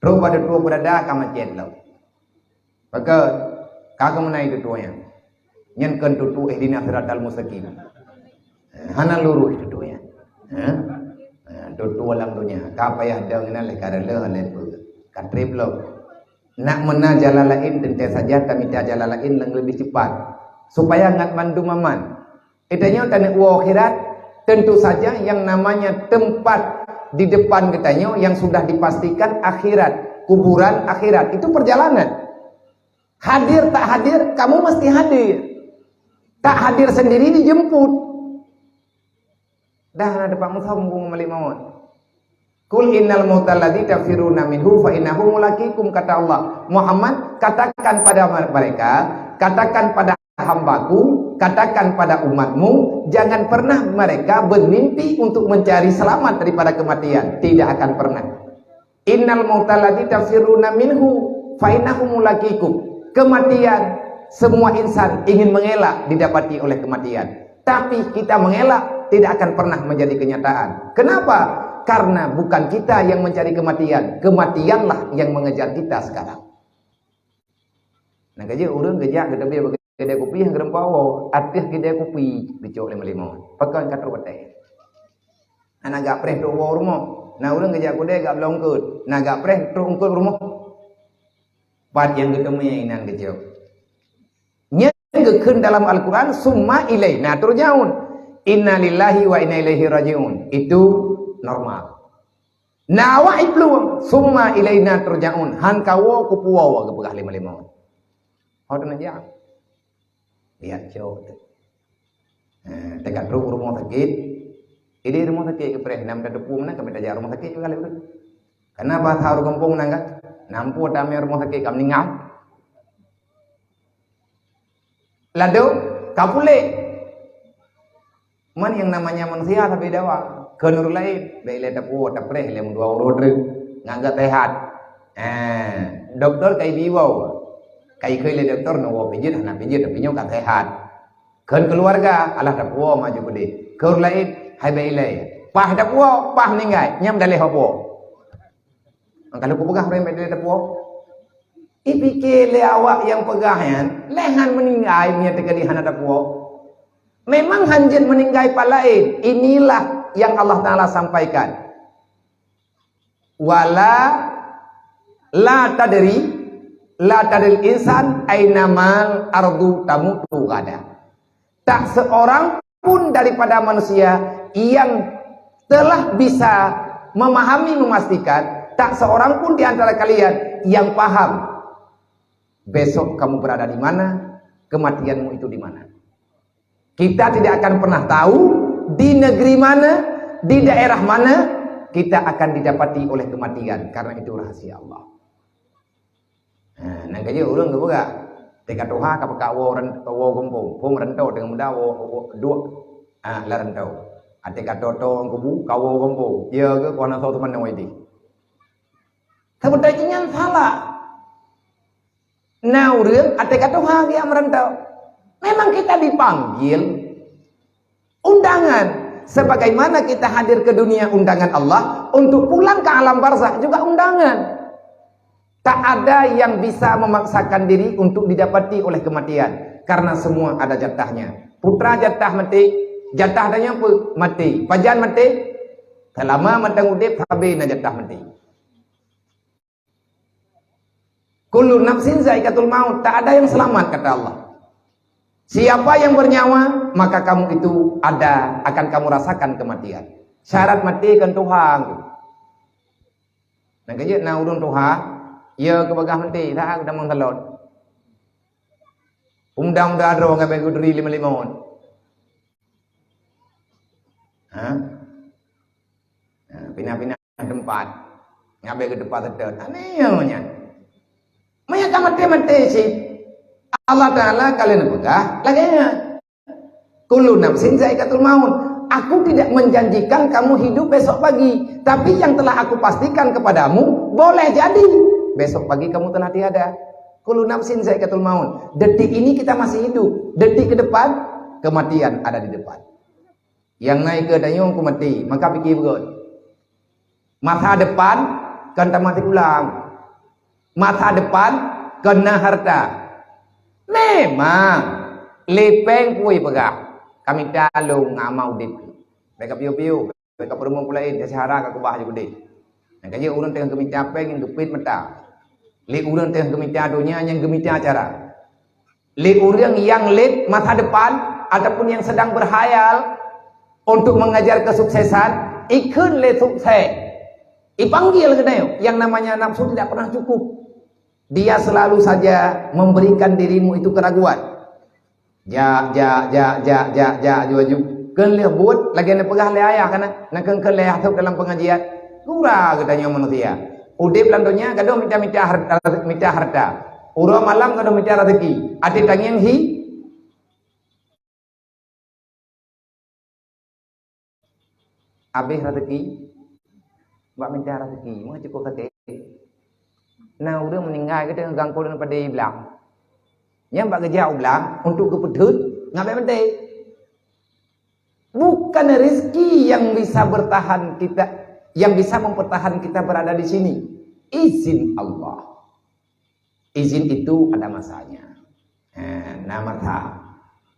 Trok bak tutoe peudada ka macet lom. Pakon ka keumeunai tutoe nyan. Nyan kon tutoe ihdinas siratal mustaqim. Hana lurus tutoe nyan. Ha? Ha, tutoe lam donya. Ka payah dong inan lé ka reuloh lé peue. Ka treb lom. Nak meuna jalan laén teuntée saja tamita jalan laén nyang leubeh cepat. Supaya ngat mandum aman. Geutanyoe taneuk woe akhirat, tentu saja yang namanya tempat di depan geutanyoe yang sudah dipastikan akhirat, kuburan akhirat, itu perjalanan. Hadir tak hadir, kamu mesti hadir. Tak hadir sendiri dijemput. Dah na dapat musom ngon malik maut. "Qul innal mautal ladzi tafirruna minhu fa innahu mulaqikum," kata Allah. Muhammad, katakan pada mereka, katakan pada hambaku, katakan pada umatmu, jangan pernah mereka bermimpi untuk mencari selamat daripada kematian. Tidak akan pernah. "Innal mautal ladzi tafirruna minhu fa innahu mulaqikum." Kematian, semua insan ingin mengelak didapati oleh kematian. Tapi kita mengelak tidak akan pernah menjadi kenyataan. Kenapa? Karena bukan kita yang mencari kematian, kematianlah yang mengejar kita sekarang. Nyang ka jeuet ureuëng geujak geuteubiet bak keudè kupi nyang geureumpok woe, ateueh keudè kupi geucok lé meulimong. Pakon ka trok watèe. Hana gak preh trok woe rumoh. Na ureuëng geujak keudè gak bloe eungkôt, na gak preh trok eungkôt rumoh. Pat nyang geuteumé inan geucok. Nyan geukheun dalam Al-Quran, "Summa ilaina turja'un." Inna lillahi wa inna ilaihi raji'un. Itu normal. Na awak iplueng, "Summa ilaina turja'un." Han kawoe kupuwoe geupeugah lé meulimong. Ho teunang jak. Lihat cok tu. Eh, teuka trok rumoh sakét. Idéh rumoh sakét geupreh, nam tateupeue meunan kami tajak rumoh sakét juga lé ureuëng. Karena bahasa ureuëng gampông meunan kan, nampu tamé rumoh sakét ka meuninggai. Ladôm ka puléh. Man nyang namanya manusia sabe dawa. Keu ureuëng laén, bèk ilèe tapuwoe, tapreh ilèe meudua uroe treuk. Ngon geusehat. Eh, doktor ka ibi woe. Ka ikheun lé doktor, neuwoe pijeuet, hana pijeuet, tapi nyoe ka sehat. Kheun keuluwarga, alah tapuwoe maju keudeh. Keu ureuëng laén, hai bèk ilèe. Paih tapuwoe, paih meuninggai, nyang daleh ho puwoe. Maka lôn kupeugah ureuëng bèk ilèe tapuwoe. Ipike lé awak nyang peugah nyan, lé han meuninggai meunyoe teukeudi hana tapuwoe. Memang hanjeuet meuninggai pat laén. Inilah yang Allah Taala sampaikan. Wala la tadri, la tadril insan aina mal ardu tamutu gada. Tak seorang pun daripada manusia yang telah bisa memahami, memastikan, tak seorang pun di antara kalian yang paham besok kamu berada di mana, kematianmu itu di mana. Kita tidak akan pernah tahu di negeri mana, di daerah mana kita akan didapati oleh kematian, karena itu rahasia Allah. Ha, nyang ka jeuet ureuëng geupeugah, teuka tuha ka peugah woe ren-, woe gampông, phôn rantau teungoh muda woe, woe duek, ha, lam rantau. Teuka toe-toe kubu ka woe gampông, ya geuh keuhana soe teumanoe idéh. Seubeutoe jih nyan salah. Na ureuëng até ka tuha geujak meurantau. Memang kita dipanggil undangan. Sebagaimana kita hadir ke dunia undangan Allah, untuk pulang ke alam barzakh juga undangan. Tak ada yang bisa memaksakan diri untuk didapati oleh kematian. Karena semua ada jatahnya. Putra jatah maté, jatah tanyoe peue? Maté. Pajan maté? Selama mantong udeb, sabe na jatah maté. Kullu nafsin zaikatul maut, tak ada yang selamat, kata Allah. Siapa yang bernyawa, maka kamu itu ada, akan kamu rasakan kematian. Syarat maté kon tuha. Nyang keujeuet na ureuëng tuha, ya keu bagah maté, saat geutamong salon. Undang-undang droe ngon bak gudri lima-lima. Ha? Ha, pinah-pinah teumpat. Ngabek keu teumpat seutôt. Aneh nyan. Maya ka maté-maté cit. Allah Taala ka lheueh neupeugah lagée nyan. Kullu nafsin zaikatul maut. Aku tidak menjanjikan kamu hidup besok pagi, tapi yang telah aku pastikan kepadamu, boleh jadi besok pagi kamu telah tiada. Kullu nafsin zaikatul maut. Detik ini kita masih hidup, detik ke depan kematian ada di depan. Nyang na ikeu tanyoe ku maté, maka pike beugöt. Masa depan kan tamat ulang. Masa depan keu na harta. Memang lé péng pui peugah, "Ka mita lôn ngon ama udeb." Bék ka piôh-piôh, bék ka peurumoh peulaén, ka seuhara ka keubah ju keudeh. Nyang ka jeuet ureuëng teungoh geumita péng nyang geupit mata. Lé ureuëng teungoh geumita donya nyang geumita cara. Lé ureuëng nyang lét masa depan ataupun yang sedang berhayal untuk mengejar kesuksesan, ikheun lé sukses. Ipanggil keunoe, yang namanya nafsu tidak pernah cukup. Dia selalu saja memberikan dirimu itu keraguan. Jak, jak, jak, jak, jak, jak, aju-aju. Kheun lheueh buet lagée neupeugah lé ayah kana, na kheun-kheun lé ayah sôk dalam pengajian. Gura geutanyoe manusia. Udeb lam donya gadôh mita-mita har-, mita harta. Uroe malam gadôh mita rezeki. Até tangieng hi. Habéh rezeki, bak mita rezeki, meucukôp sakét. Na ureuëng meuninggai geutanyoe gangkon padé blang. Nyang bak geujak u blang untuk geupeutheun ngabek maté. Bukan rezeki yang bisa bertahan kita, yang bisa mempertahan kita berada di sini. Izin Allah. Izin itu ada masanya. Eh, na masa.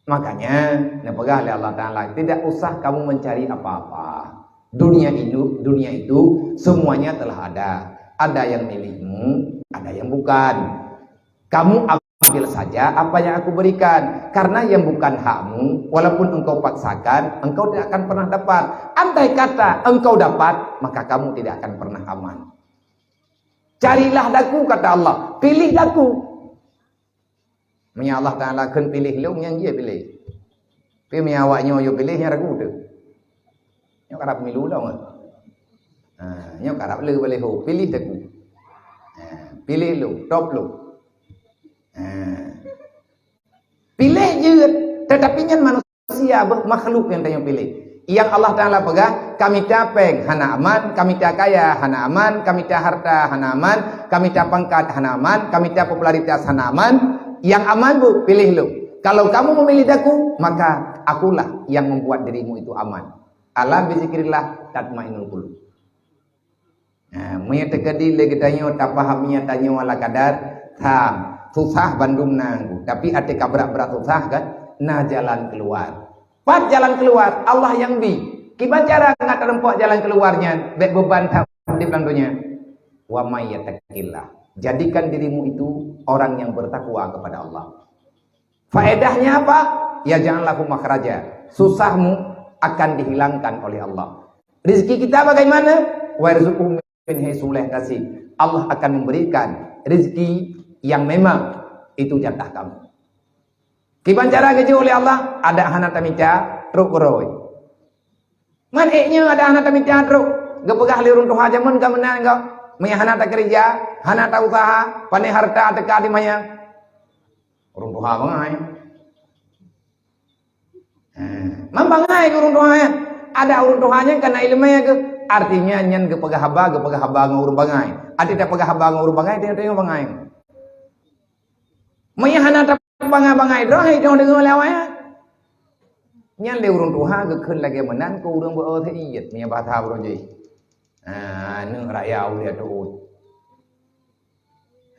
Makanya, neupeugah lé Allah Taala, "Tidak usah kamu mencari apa-apa. Dunia itu, dunia itu semuanya telah ada. Ada yang milikmu, ada yang bukan. Kamu ambil saja apa yang aku berikan. Karena yang bukan hakmu, walaupun engkau paksakan, engkau tidak akan pernah dapat. Andai kata engkau dapat, maka kamu tidak akan pernah aman." Carilah daku, kata Allah, pilih daku. Meunyoe Allah Taala kheun pilih lôn, nyang jih pilih. Tapi meunyoe awak nyoe yue pilih, nyang ragu tu. Nyoe karab milu lom. Ha, nyoe karab le baleh ho, pilih daku. Ha, pilih lôn, top lôn. Ha. Pilih jeuet, tetapi nyan manusia, makhluk nyang tanyoe pilih. Nyang Allah Taala peugah, ka mita péng hana aman, ka mita kaya hana aman, ka mita harta hana aman, ka mita pangkat hana aman, ka mita popularitas hana aman. Nyang aman bu, pilih lôn. Kalau kamu memilih daku, maka akulah yang membuat dirimu itu aman. Ala bizikrillah tatmainnul qulub. Nah, meunyoe teukeudi lé geutanyoe tapahami tanyoe ala kadar, tham, susah bandum na, tapi até ka brat-brat susah kan, na jalan keuluar. Pat jalan keuluar, Allah nyang bi. Kiban cara ngat tarumpok jalan keuluar nyan, bék beuban that udeb lam donya. Wa may yattaqillah. Jadikan dirimu itu orang yang bertakwa kepada Allah. Faedahnya apa? Yaj'al lahu makhraja. Susahmu akan dihilangkan oleh Allah. Rezeki kita bagaimana? Wa yarzuqhu min haitsu la yahtasib. Allah akan memberikan rezeki yang memang itu jatah kamu. Kiban cara geujok lé Allah, adak hana tamita, trok keurôi. Man ék nyoe adak hana tamita trok, geupeugah lé ureuëng tuha jameun ka meunan gob, meunyoe hana takeureuja, hana tausaha, pané harta teuka di manyang. Ureuëng tuha bangai. Ha, man bangai keu ureuëng tuha nyan. Adak ureuëng tuha nyan kana iéleumé geuh. Artinya nyan geupeugah haba, geupeugah haba ngon ureuëng bangai. Até tapeugah haba ngon ureuëng bangai, teungoh-teungoh bangai. Meunyoe hana tabangai-bangai droe, hai droe deungoe lé awaknyan. Nyan lé ureuëng tuha geukheun lagée meunan keu ureuëng beu-o teuiet, meunyoe bahasa uroe jih. Ha, aneuëk raya ulée teuôt.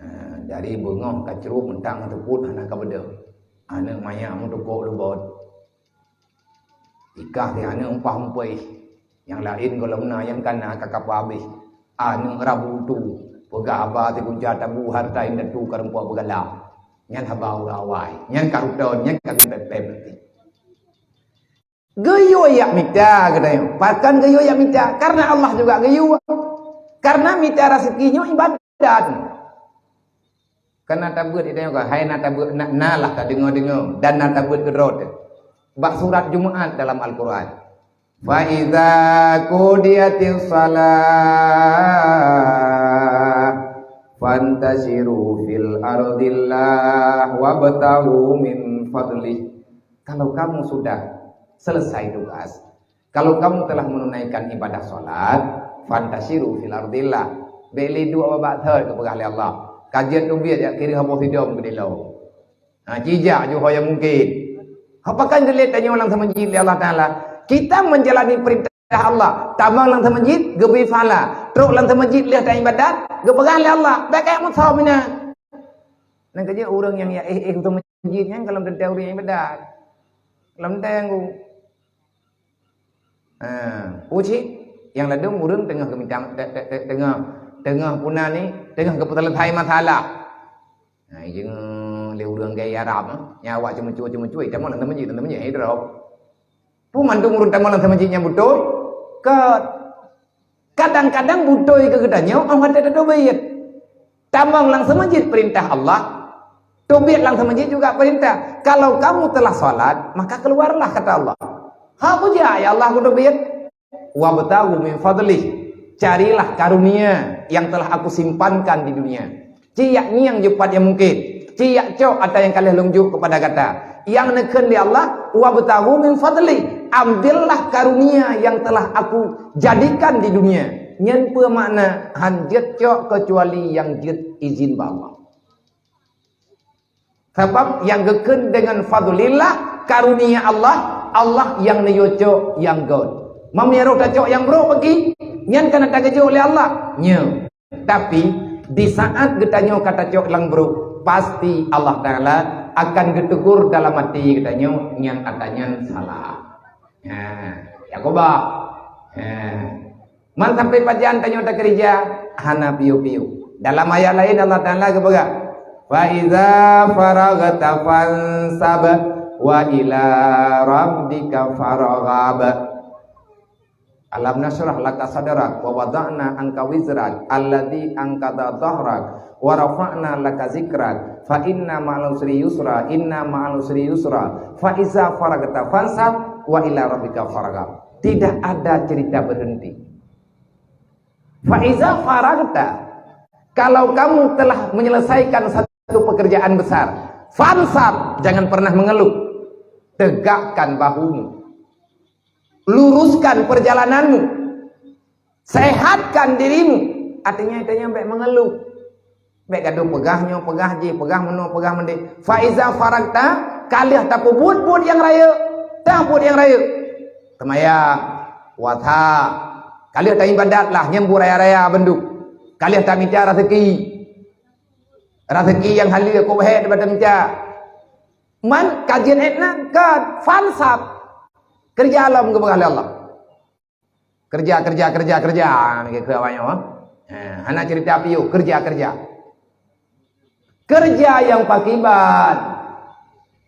Ha, dari beungoh ka crôk mantong teupot hana ka beudôh. Aneuëk manyak meutukok lubot. Ikah di aneuëk umpah umpéh. Nyang laén gohlom na nyang kana ka kapeuhabéh. Aneuëk rabu tu, peugah haba sigunca tabu harta indatu ka rumpok beugalam. Nyan haba ureuëng awai. Nyan ka ruton, nyan ka pép-pép nanti. Geuyue jak mita geutanyoe. Pakon geuyue jak mita? Karena Allah juga geuyue. Karena mita raseuki nyoe ibadat. Kana tabeuet geutanyoe ka, hai na tabeuet, na, na lah tadeungoe-deungoe dan na tabeuet keudroe teuh. Bak surat Jumaat dalam Al-Quran. Fa iza qudiyatis shalah "Fantashiru fil ardillah wabtaghu min fadlih." Kalau kamu sudah selesai tugas, kalau kamu telah menunaikan ibadah salat, "Fantashiru fil ardillah." Bèk lé duek bak thot geupeugah lé Allah. Ka jeuet teubiet jak kireueng saboh sidom keudéh lom. Ha, cijak ju ho nyang mungken. Pakon geulet tanyoe lam seumeujid lé Allah Taala? Kita menjalani perintah Allah. Tamong lam seumeujid, geubri pahala. Trok lam seumeujid lheueh taibadat, geupeugah lé Allah, "Bèk kajak musoh meunan." Nyan keuh jeuet ureueng nyang jak éh-éh u seumeujid nyan ka lom teuntèe ureueng nyang ibadat. Lom teuntèe. Ha, peue cit? Nyang ladôm ureueng teungoh geuminta, te-, te-, te-, teungoh, teungoh peue nan nyan, teungoh geupeuseuleusoe masalah. Ha, ijeuet lé ureueng gaya Arab, ha. Nyan awak ceumeucue-ceumeucue, tamong lam seumeujid, lam seumeujid, hai droe. Peue mandum ureueng tamong lam seumeujid nyan beutôi? Ka, kadang-kadang beutôi keu geutanyoe, 'oh watèe tateubiet. Tamong lam seumeujid perintah Allah, teubiet lam seumeujid juga perintah. "Kalau kamu telah salat, maka keluarlah," kata Allah. "Ha, kujak, ya Allah, kuteubiet." "Wabtaghu min fadlih." Carilah karunia yang telah Aku simpankan di dunia. Cijak ngieng jeuet pat nyang mungken. Cijak cok ata nyang ka lheueh Lôn jok kepada gata. Nyang neukheun lé Allah, "Wabtaghu min fadlih." Ambillah karunia yang telah Aku jadikan di dunia. Nyan peue makna, han jeuet cok keucuali nyang jeuet izin bak Allah. Sabab nyang geukheun deungon fadlillah, karunia Allah, Allah nyang neuyue cok nyang göt. Meunyoe roh tacok nyang brok bagi, nyan ka na tageujok lé Allah. Nyo. Tapi, di saat geutanyoe ka tacok nyang brok, pasti Allah Taala akan geutegur dalam até geutanyoe, nyan ata nyan salah. Ha, ya, coba. Ha. Man sampai pajan tanyoe takeurija, hana piôh-piôh. Dalam ayat laén Allah Taala geupeugah, "Fa iza faraghta fansab wa ila rabbika farghab." "Alam nasyrah laka sadrak, wa wada'na anka wizrak, alladzi anqadha dhahrak, wa rafa'na laka zikrak, fa inna ma'al usri yusra, inna ma'al usri yusra, fa iza faraghta fansab, wa ila rabbika farghab." Tidak ada cerita berhenti. Fa iza faraghta, kalau kamu telah menyelesaikan satu pekerjaan besar, fansab, jangan pernah mengeluh. Tegakkan bahumu. Luruskan perjalananmu. Sehatkan dirimu. Artinya, artinya bèk mengeluh. Bèk gadoh peugah nyoe, peugah jih, peugah meunoe, peugah meudéh. Fa iza faraghta, ka lheueh tapeubuet buet nyang rayeuk. Tapeubuet nyang rayeuk. Seumayang, puasa. Ka lheueh taibadat lah, nyan buet raya-raya bandum. Ka lheueh tamita raseuki. Raseuki nyang haleue keu wahé daripada tamita. Man ka jeuet ék na, ka fansab. Keureuja lom geupeugah lé Allah. Keureuja, keureuja, keureuja, keureuja. Nyan keuh awaknyoe, ha. Ha, hana cerita piôh, keureuja, keureuja. Keureuja nyang pakiban.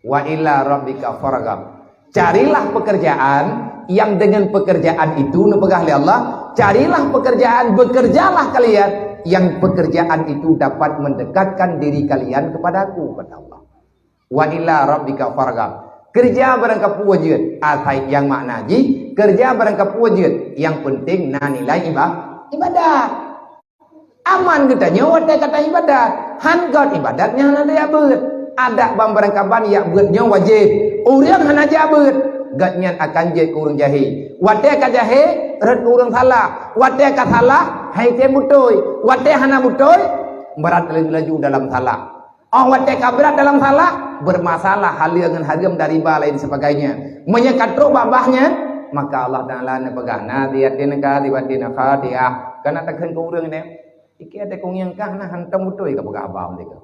Wa ila rabbika farghab. Carilah pekerjaan yang dengan pekerjaan itu, neupeugah lé Allah, carilah pekerjaan, bekerjalah kalian yang pekerjaan itu dapat mendekatkan diri kalian kepada-Ku, kata Allah. Wa ila rabbika farghab. Keureuja barang kapeue jeuet, asai nyang makna jih, keureuja barang kapeue jeuet, nyang penting na nilai iba-, ibadat. Aman geutanyoe watèe ka taibadat. Han göt ibadat nyan hana tajak beuet. Adak ban barangkaban jak beuet nyoe wajéb. Ureueng hana jak beuet, gobnyan akan jeuet keu ureueng jahé. Watèe ka jahé, rhot keu ureueng salah. Watèe ka salah, han tem beutôi. Watèe hana beutôi, brat laju-laju dalam salah. 'Oh watèe ka brat dalam salah, bermasalah haleue ngon hareuem dan riba lain sebagainya. Meunyoe ka trok bak bah nyan, maka Allah Taala neupeugah, "Naziatin kazibatin khati'ah." Ka na takheun keu ureueng nyan, "Iki até keu ngieng kah na hantom beutôi kapeugah haba meudeh."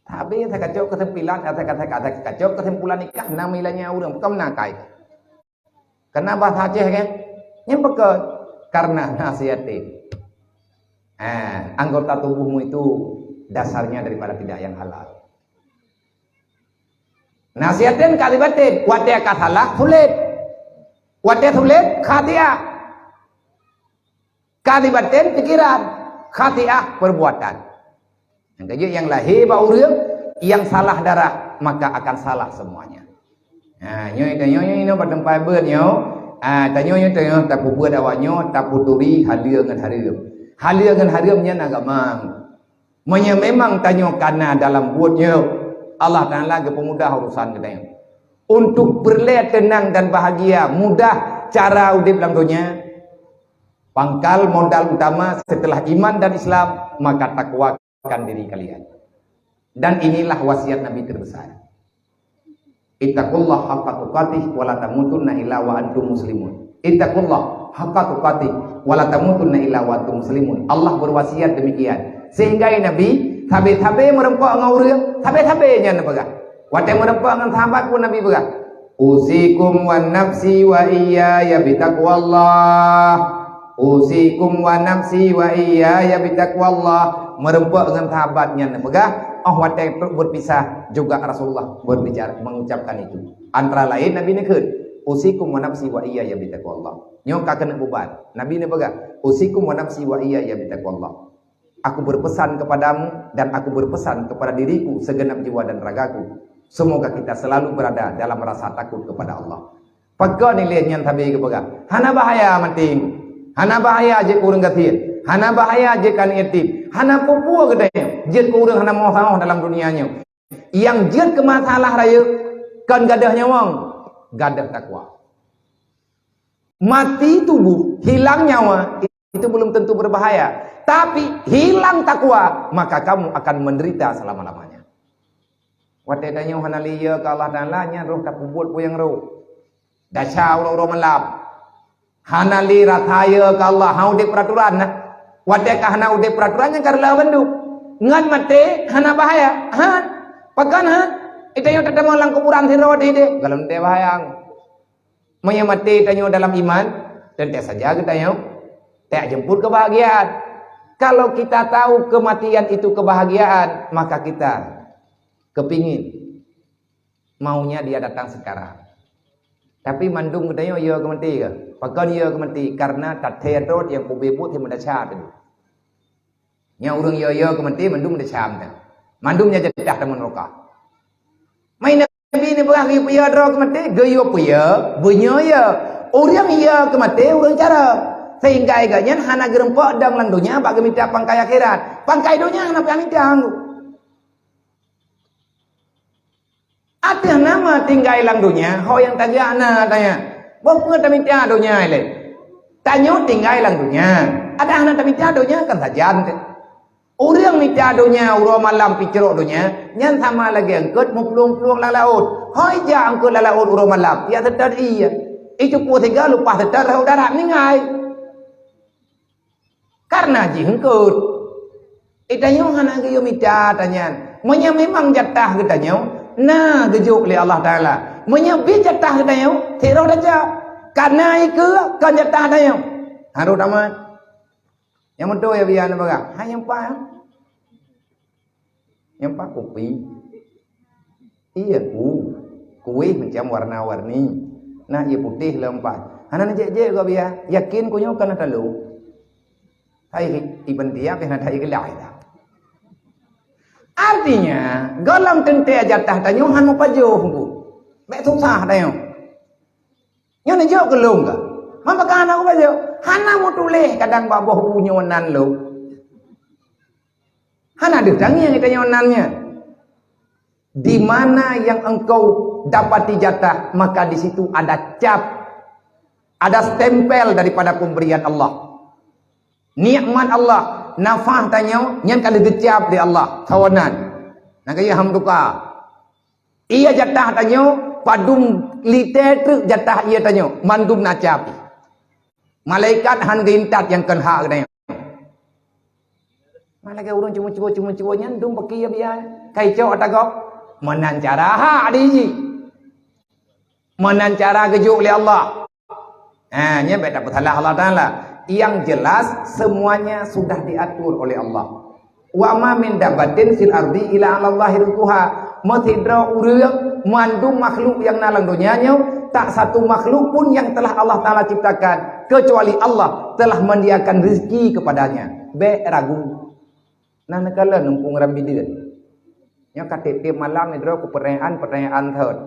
Tapi asai kacok keusimpulan, asai kata-kata kacok keusimpulan nikah na milanya ureueng, bukan meunakai. Karena bahasa Aceh kan? Nyan pakon? Karena nasihatin. Ah, anggota tubuhmu itu dasarnya daripada tidak yang halal. Nasihatin kazibatin, watèe ka salah, sulet. Watèe sulet, khati'ah. Kazibatin pikiran, khati'ah perbuatan. Nyang keujeuet nyang lahé bak ureueng, nyang salah darah, maka akan salah semuanya. Ha, nyoe tanyoe nyoe inoe bak teumpat beuet nyoe. Ha, tanyoe nyoe tanyoe tapeubuet awak nyoe, tapeuturi haleue ngon hareuem. Haleue ngon hareuem nyan agama. Meunyoe memang tanyoe kana dalam buet nyoe, Allah Taala geupeumudah urusan geutanyoe. Untuk peureulée teunang dan bahagia, mudah cara udeb lam donya, pangkal modal utama setelah iman dan Islam, maka takwakan diri kalian. Dan inilah wasiat Nabi terbesar. "Ittaqullah haqqa tuqatih wa la tamutunna illa wa antum muslimun." "Ittaqullah haqqa tuqatih wa la tamutunna illa wa antum muslimun." Allah berwasiat demikian. Sehingga Nabi sabe-sabe meureumpok ngon ureuëng, sabe-sabe nyan neupeugah. Watée meureumpok ngon sahabat pun Nabi peugah, "Usikum wa nafsi wa iyaya bitaqwallah." "Usikum wa nafsi wa iyaya bitaqwallah." Meureumpok ngon sahabat nyan neupeugah, óh watée trok berpisah juga Rasulullah berbicara, mengucapkan itu. Antara lain Nabi neukheun, "Usikum wa nafsi wa iyaya bitaqwallah." Nyoe ka keuneuk bubar. Nabi neupeugah, "Usikum wa nafsi wa iyaya bitaqwallah." "Aku berpesan kepadamu dan aku berpesan kepada diriku segenap jiwa dan ragaku. Semoga kita selalu berada dalam rasa takut kepada Allah." Pakon ilée nyan sabe geupeugah, "Hana bahaya maté, hana bahaya jeuet keu ureuëng gasien, hana bahaya jeuet keu aneuk yatim, hana peue-peue geutanyoe jeuet keu ureuëng hana meusahoh dalam dunia nyoe." Nyang jeuet keu masalah rayeuk kon gadôh nyawöng, gadôh takwa. Mati tubuh, hilang nyawa, itu belum tentu berbahaya. Tapi hilang takwa, maka kamu akan menderita selama-lamanya. Watée tanyoe hana lé yö keu Allah Taala, nyan roh tapeubuet peue nyang roh. Desya uroe-uroe malam. Hana lé rasa yö keu Allah, han udeb peraturan na. Watée ka hana udeb peraturan, nyan ka reuloh bandum. Ngon maté hana bahaya. Han. Pakon han? Ita nyoe tatamong lam kuburan sidroe teuh ideh, golom teuntée bahaya. Meunyoe maté tanyoe dalam iman, teuntée saja geutanyoe tajak jemput kebahagiaan. Kalau kita tahu kematian itu kebahagiaan, maka kita kepingin maunya dia datang sekarang. Tapi mandum geutanyoe yö keu maté kah? Pakon yö keu maté? Karena tathée rot nyang pubé buet nyang meudesya teuh. Nyang ureuëng yö-yö keu maté mandum desya mantong. Mandum nyan jatah tamong neuraka. Mai Nabi neupeugah geuyue peuyö droe keu maté, geuyue peuyö, beunyoe yö. Ureuëng yö keu maté ureuëng cara. Sehingga gobnyan hana geureumpok dong lam donya bak geumita pangkai akhirat. Pangkai donya hana payah mita. Ateueh nama tinggai lam donya, ho nyang tajak na tanya. Boh peue tamita donya ilée? Tanyoe tinggai lam donya. Adak hana tamita donya kan sajan teuh. Ureuëng mita donya uroe malam picrok donya, nyan sama lagée eungkôt meuplueng-plueng lam laôt. Ho ijak eungkôt lam laôt uroe malam, ya seutôt ie. Icupue sigoe leupah seutôt rhot darat, meuninggai. Karena jih eungkôt. Geutanyoe hana geuyue mita tanyan. Meunyoe memang jatah geutanyoe, na geujok lé Allah Taala. Meunyoe bit jatah geutanyoe, sidroe tajak. Karena ikeue kon jatah tanyoe. Harôh tamat. Nyang meutuah ya biya neupeugah. Hai nyang paih. Nyang paih kupi. Ie ku. Kuéh macam warna-warni. Na ie putéh lom paih. Hana neujek-jek gob ya. Yakin ku nyoe kana talô. Hai Ibn Tiab hana tai geulah dah. Artinya, gohlom teuntée jatah tanyoe han meupajoh ku. Bék susah tanyoe. Nyoe neujok keu lôn ka. Mamba ka hana kubajoe. Hana meutuléh kadang bak boh u nyoe nan lôn. Hana deuh tangieng geutanyoe nan nyan. Di mana yang engkau dapati jatah, maka di situ ada cap, ada stempel daripada pemberian Allah. Nikmat Allah, nafah tanyoe, nyan ka lheueh geucap lé Allah. Sawanan. Nyang kaya ham tuka. Ie jatah tanyoe, padum lite treuk jatah ie tanyoe, mandum na cap. Malaikat han geuintat nyang keu hak geutanyoe. Malaikat ureuëng cubo-cubo, cubo-cubo nyan dum baki ya biya. Kai cok ata gob. Meunan cara hak di jih. Meunan cara geujok lé Allah. Ha, nyan bék tapeusalah Allah Taala. Yang jelas, semuanya sudah diatur oleh Allah. "Wa ma min dabbatin fil ardi illa 'alallahi rizquha." Meusidroe ureuëng, mandum makhluk nyang na lam donya nyoe, tak satu makhluk pun yang telah Allah Taala ciptakan, kecuali Allah telah menyediakan rezeki kepadanya. Bék ragu. Na neukalon mumpung ram bideuen. Nyoe ka tieb-tieb malam nidroe ku peurtanyaan-peurtanyaan thot.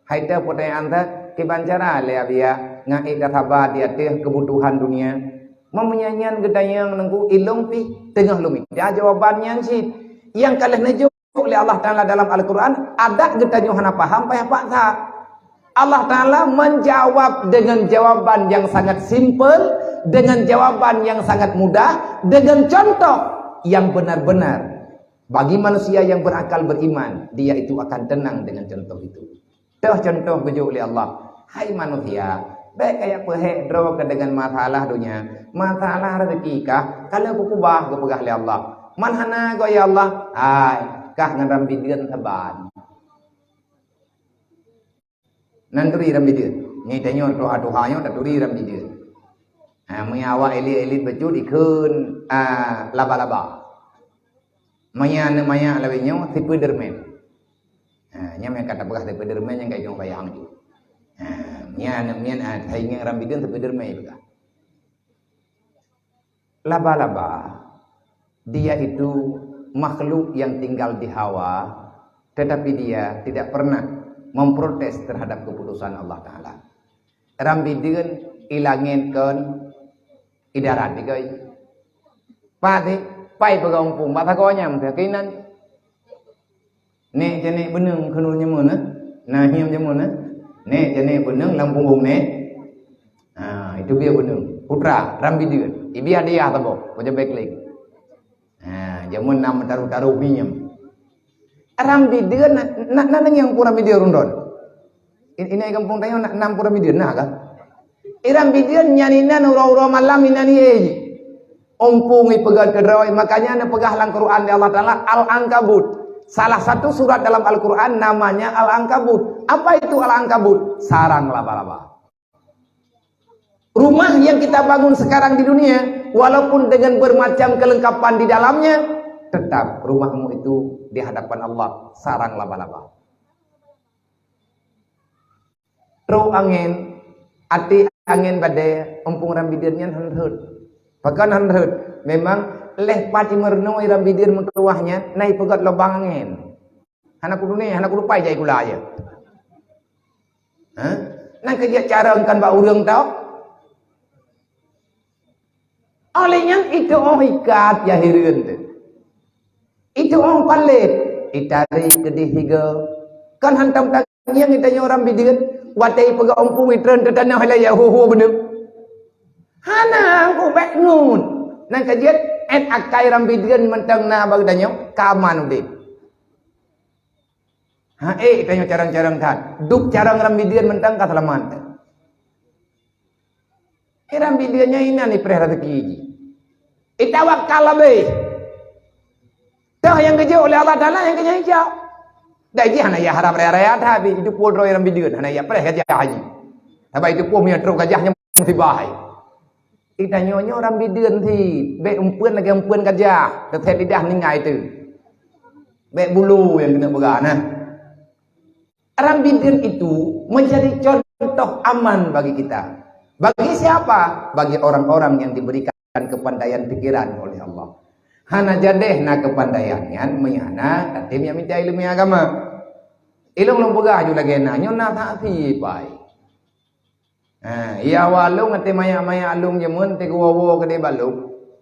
Hai teuh peurtanyaan thot, kiban cara lé Abiya ngon ék ka saba di ateueh keubutuhan dunia? Meunyoe nyan geutanyoe nunggu ilong pih teungoh lom mita jawaban nyan cit. Nyang ka lheueh neujok lé Allah Taala dalam Al-Quran, adak geutanyoe hana paham payah paksa. Allah Taala menjawab dengan jawaban yang sangat simple, dengan jawaban yang sangat mudah, dengan contoh yang benar-benar bagi manusia yang berakal beriman, dia itu akan tenang dengan contoh itu. Toh contoh geujok lé Allah, "Hai manusia, bék kajak peuhék droe kah deungon masalah donya, masalah rezeki kah, ka lheueh kukeubah," geupeugah lé Allah. "Man hana goe ya Allah, hai kah ngon ram bideuen saban." Nan turi ram bideuen. Nyoe tanyoe tuha-tuha nyoe taturi ram bideuen. Ha, meunyoe awak elit-elit bacut ikheun, ah, laba-laba. Meunyoe aneuk manyak lawét nyoe Spiderman. Ha, nyan nyang ka tapeugah Spiderman nyang ka ijong sayang tu. Ha, nyan, nyan, ah, saingan ram bideuen Spiderman peugah. Laba-laba, dia itu makhluk yang tinggal di hawa, tetapi dia tidak pernah memprotes terhadap keputusan Allah Taala. Ram bideuen ilangét kon idarat digai. Pati pai peugah umpung bak sagoe nyang keunan. Nek janek beuneueng keunoe jameun na. Nah, hiam jameun na. Nek janek beuneueng lam punggong nek. Ha, itu biar beuneueng. Putra, ram bideuen. Ibiah dia tabo, macam baik lagi. Ha, jameun nam taruh-taruh minyak. Ram bideuen na, na, na, na nyang kurang bideuen rundon. In-, inai gampông tanyoe na, nam kurang bideuen na kah? Iram bideuen nyan inan uroe-uroe malam inan ye. Umpung ipeugét keudroe, makanya neupeugah lam Quran di Allah Taala Al-Ankabut. Salah satu surat dalam Al-Quran namanya Al-Ankabut. Apa itu Al-Ankabut? Sarang laba-laba. Rumah yang kita bangun sekarang di dunia, walaupun dengan bermacam kelengkapan di dalamnya, tetap rumahmu itu di hadapan Allah sarang laba-laba. Trok angén, até angén badée, umpung ram bideuen nyan hán rhot. Pakon hán rhot? Memang lheueh pat imeurunoe ram bideuen meutuwah nyan, na ipeugét lubang angén. Hana kuduné, hana kudupai jai gula aja. Hah? Nan keu jeuet carông kan bak ureuëng tau? Óh lheueh nyan, itu óh ikat ya hireuen teuh. Itu óh palet, itarék keudeh higa. Kan hantom tangieng itanyoe ram bideuen, watée ipeugah umpung itreun teuh tanoh ilée ya hu-hu beuneueng. Hana, ku bék ngon. Nan ka jeuet, ét akai ram bideuen mantong na bak geutanyoe, ka aman udeb. Ha, eh, tanyoe carông-carông that. Dup carông ram bideuen mantong ka seulamat. Eh, ram bideuen nyan inan ipreh rezeki jih. Itawakal leubeh. Toh nyang geujok lé Allah Taala nyang keu nyan ijak. Dan jih hana ya harab raya-raya that, itu pun droe ram bideuen, hana ya preh gajah jih. Sabab itu pun meunyoe trok gajah nyan musibah hai. Itanyoe nyoe ram bideuen sit, bék umpeuen lagée umpeuen gajah, teutép lidah ningai teuh. Bék bulu nyang keuneuk peugah na. Ram bideuen itu menjadi contoh aman bagi kita. Bagi siapa? Bagi orang-orang yang diberikan kepandaian pikiran oleh Allah. Hana jadeh na kepandaian nyan meunyoe hana tatem nyang mita ileumé agama. Ilong lôn peugah ju lagée na, nyoe na saksi pai. Ha, ya awak lôn até mayak-mayak lôn jameun, até geuwoe-woe keudeh bak lôn.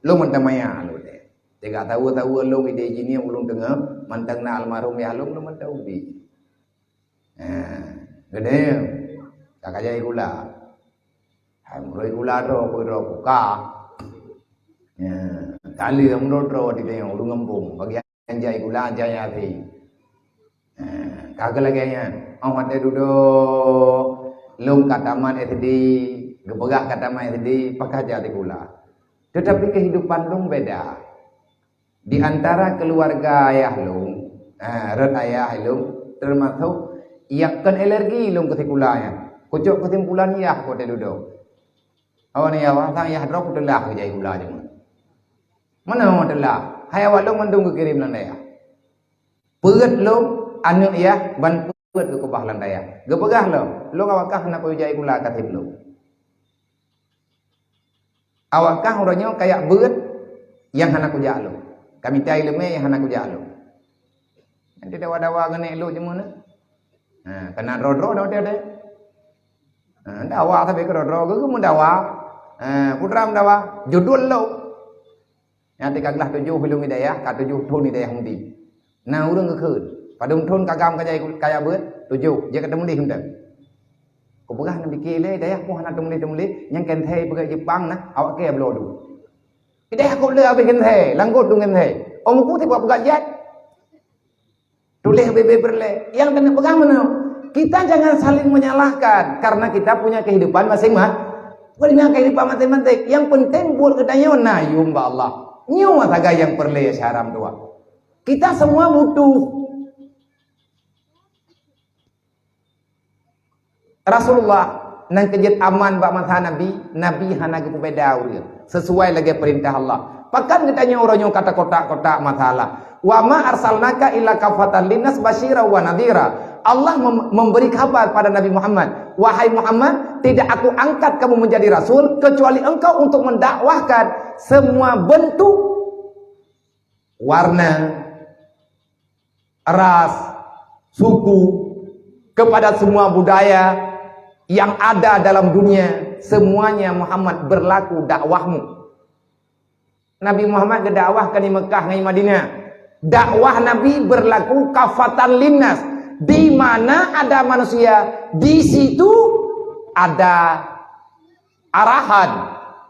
Lôn mantong mayak lôn deh. Teuga tawa-tawa lôn ideh jinih ulôn teungoh, mantong na almarhum yah lôn, lôn mantong ubi. Ha, geude. Ka kajai gula. Hai meuroi gula droe, peue droe buka. Ya, kali meuroi droe di tengok ureuëng gampông. Bagi Anjai gula, anjai api. Ha, ka lagée nyan. Oh, watée dudoe lôn ka tamat S D, geupeugah ka tamat S D, pakah jadi gula. Tetapi kehidupan lôn beda. Di antara keluarga ayah lôn, ha, rot ayah lôn, termasuk nyang kon alergi lôn keu sikula nyan. Kucok keusimpulan yah watée dudoe. Awak ni awak sang yah droe kuteulah keu jai gula jameun. Mana awak teulah? Hai awak lôn mandum geukirém lam dayah. Peuet lôn, aneuk yah, ban peuet geukeubah lam dayah. Geupeugah lom, lôn awak kah hana peue jai gula ka trép lôn. Awak kah uroe nyoe kajak beuet nyang hana kujak lôn. Ka mita ileumé nyang hana kujak lôn. Nanti dawa-dawa keuneuk lôn jameun. Ha, kana droe-droe dah teuh. Ha, dawa sabe keu droe-droe geuh meudawa. Ha, putra meudawa, judul lôn. Nyan teuka glah tujoh bilong hidayah, ka tujoh thon hidayah undi. Na ureuëng geukheun, "Padum thon ka gam kajai kaya beuet?" "Tujoh." "Jeuet ka teumuléh mantong." Kupeugah na pike lé, dayah poh hana teumuléh-teumuléh, nyang keuntée peugah Jepang na, awak kée bloe dum. Dayah kok le habéh keuntée, langgot dum keuntée. Oh, muku tiba peugah jai. Tuléh bebe berle. Yang kena pegang mana? Kita jangan saling menyalahkan karena kita punya kehidupan masing-masing. Punya kehidupan masing-masing. Yang penting buat kita nyoe na yum ba Allah. Nyoe sagai yang perlu ya syaram dua. Kita semua butuh. Rasulullah nyang keujeuet aman bak masa Nabi, Nabi hana geupeubeda ureuëng, sesuai lagée peurintah Allah. Pakon geutanyoe uroe nyoe ka takotak-kotak masalah? "Wa ma arsalnaka illa kafatan linnas basyira wa nadhira." Allah mem-, memberi kabar pada Nabi Muhammad, "Wahai Muhammad, tidak Aku angkat kamu menjadi rasul kecuali engkau untuk mendakwahkan semua bentuk warna, ras, suku, kepada semua budaya yang ada dalam dunia, semuanya Muhammad berlaku dakwahmu." Nabi Muhammad geudakwah ka di Mekah ngon Madinah. Dakwah Nabi berlaku kafatan linnas. Di mana ada manusia, di situ ada arahan,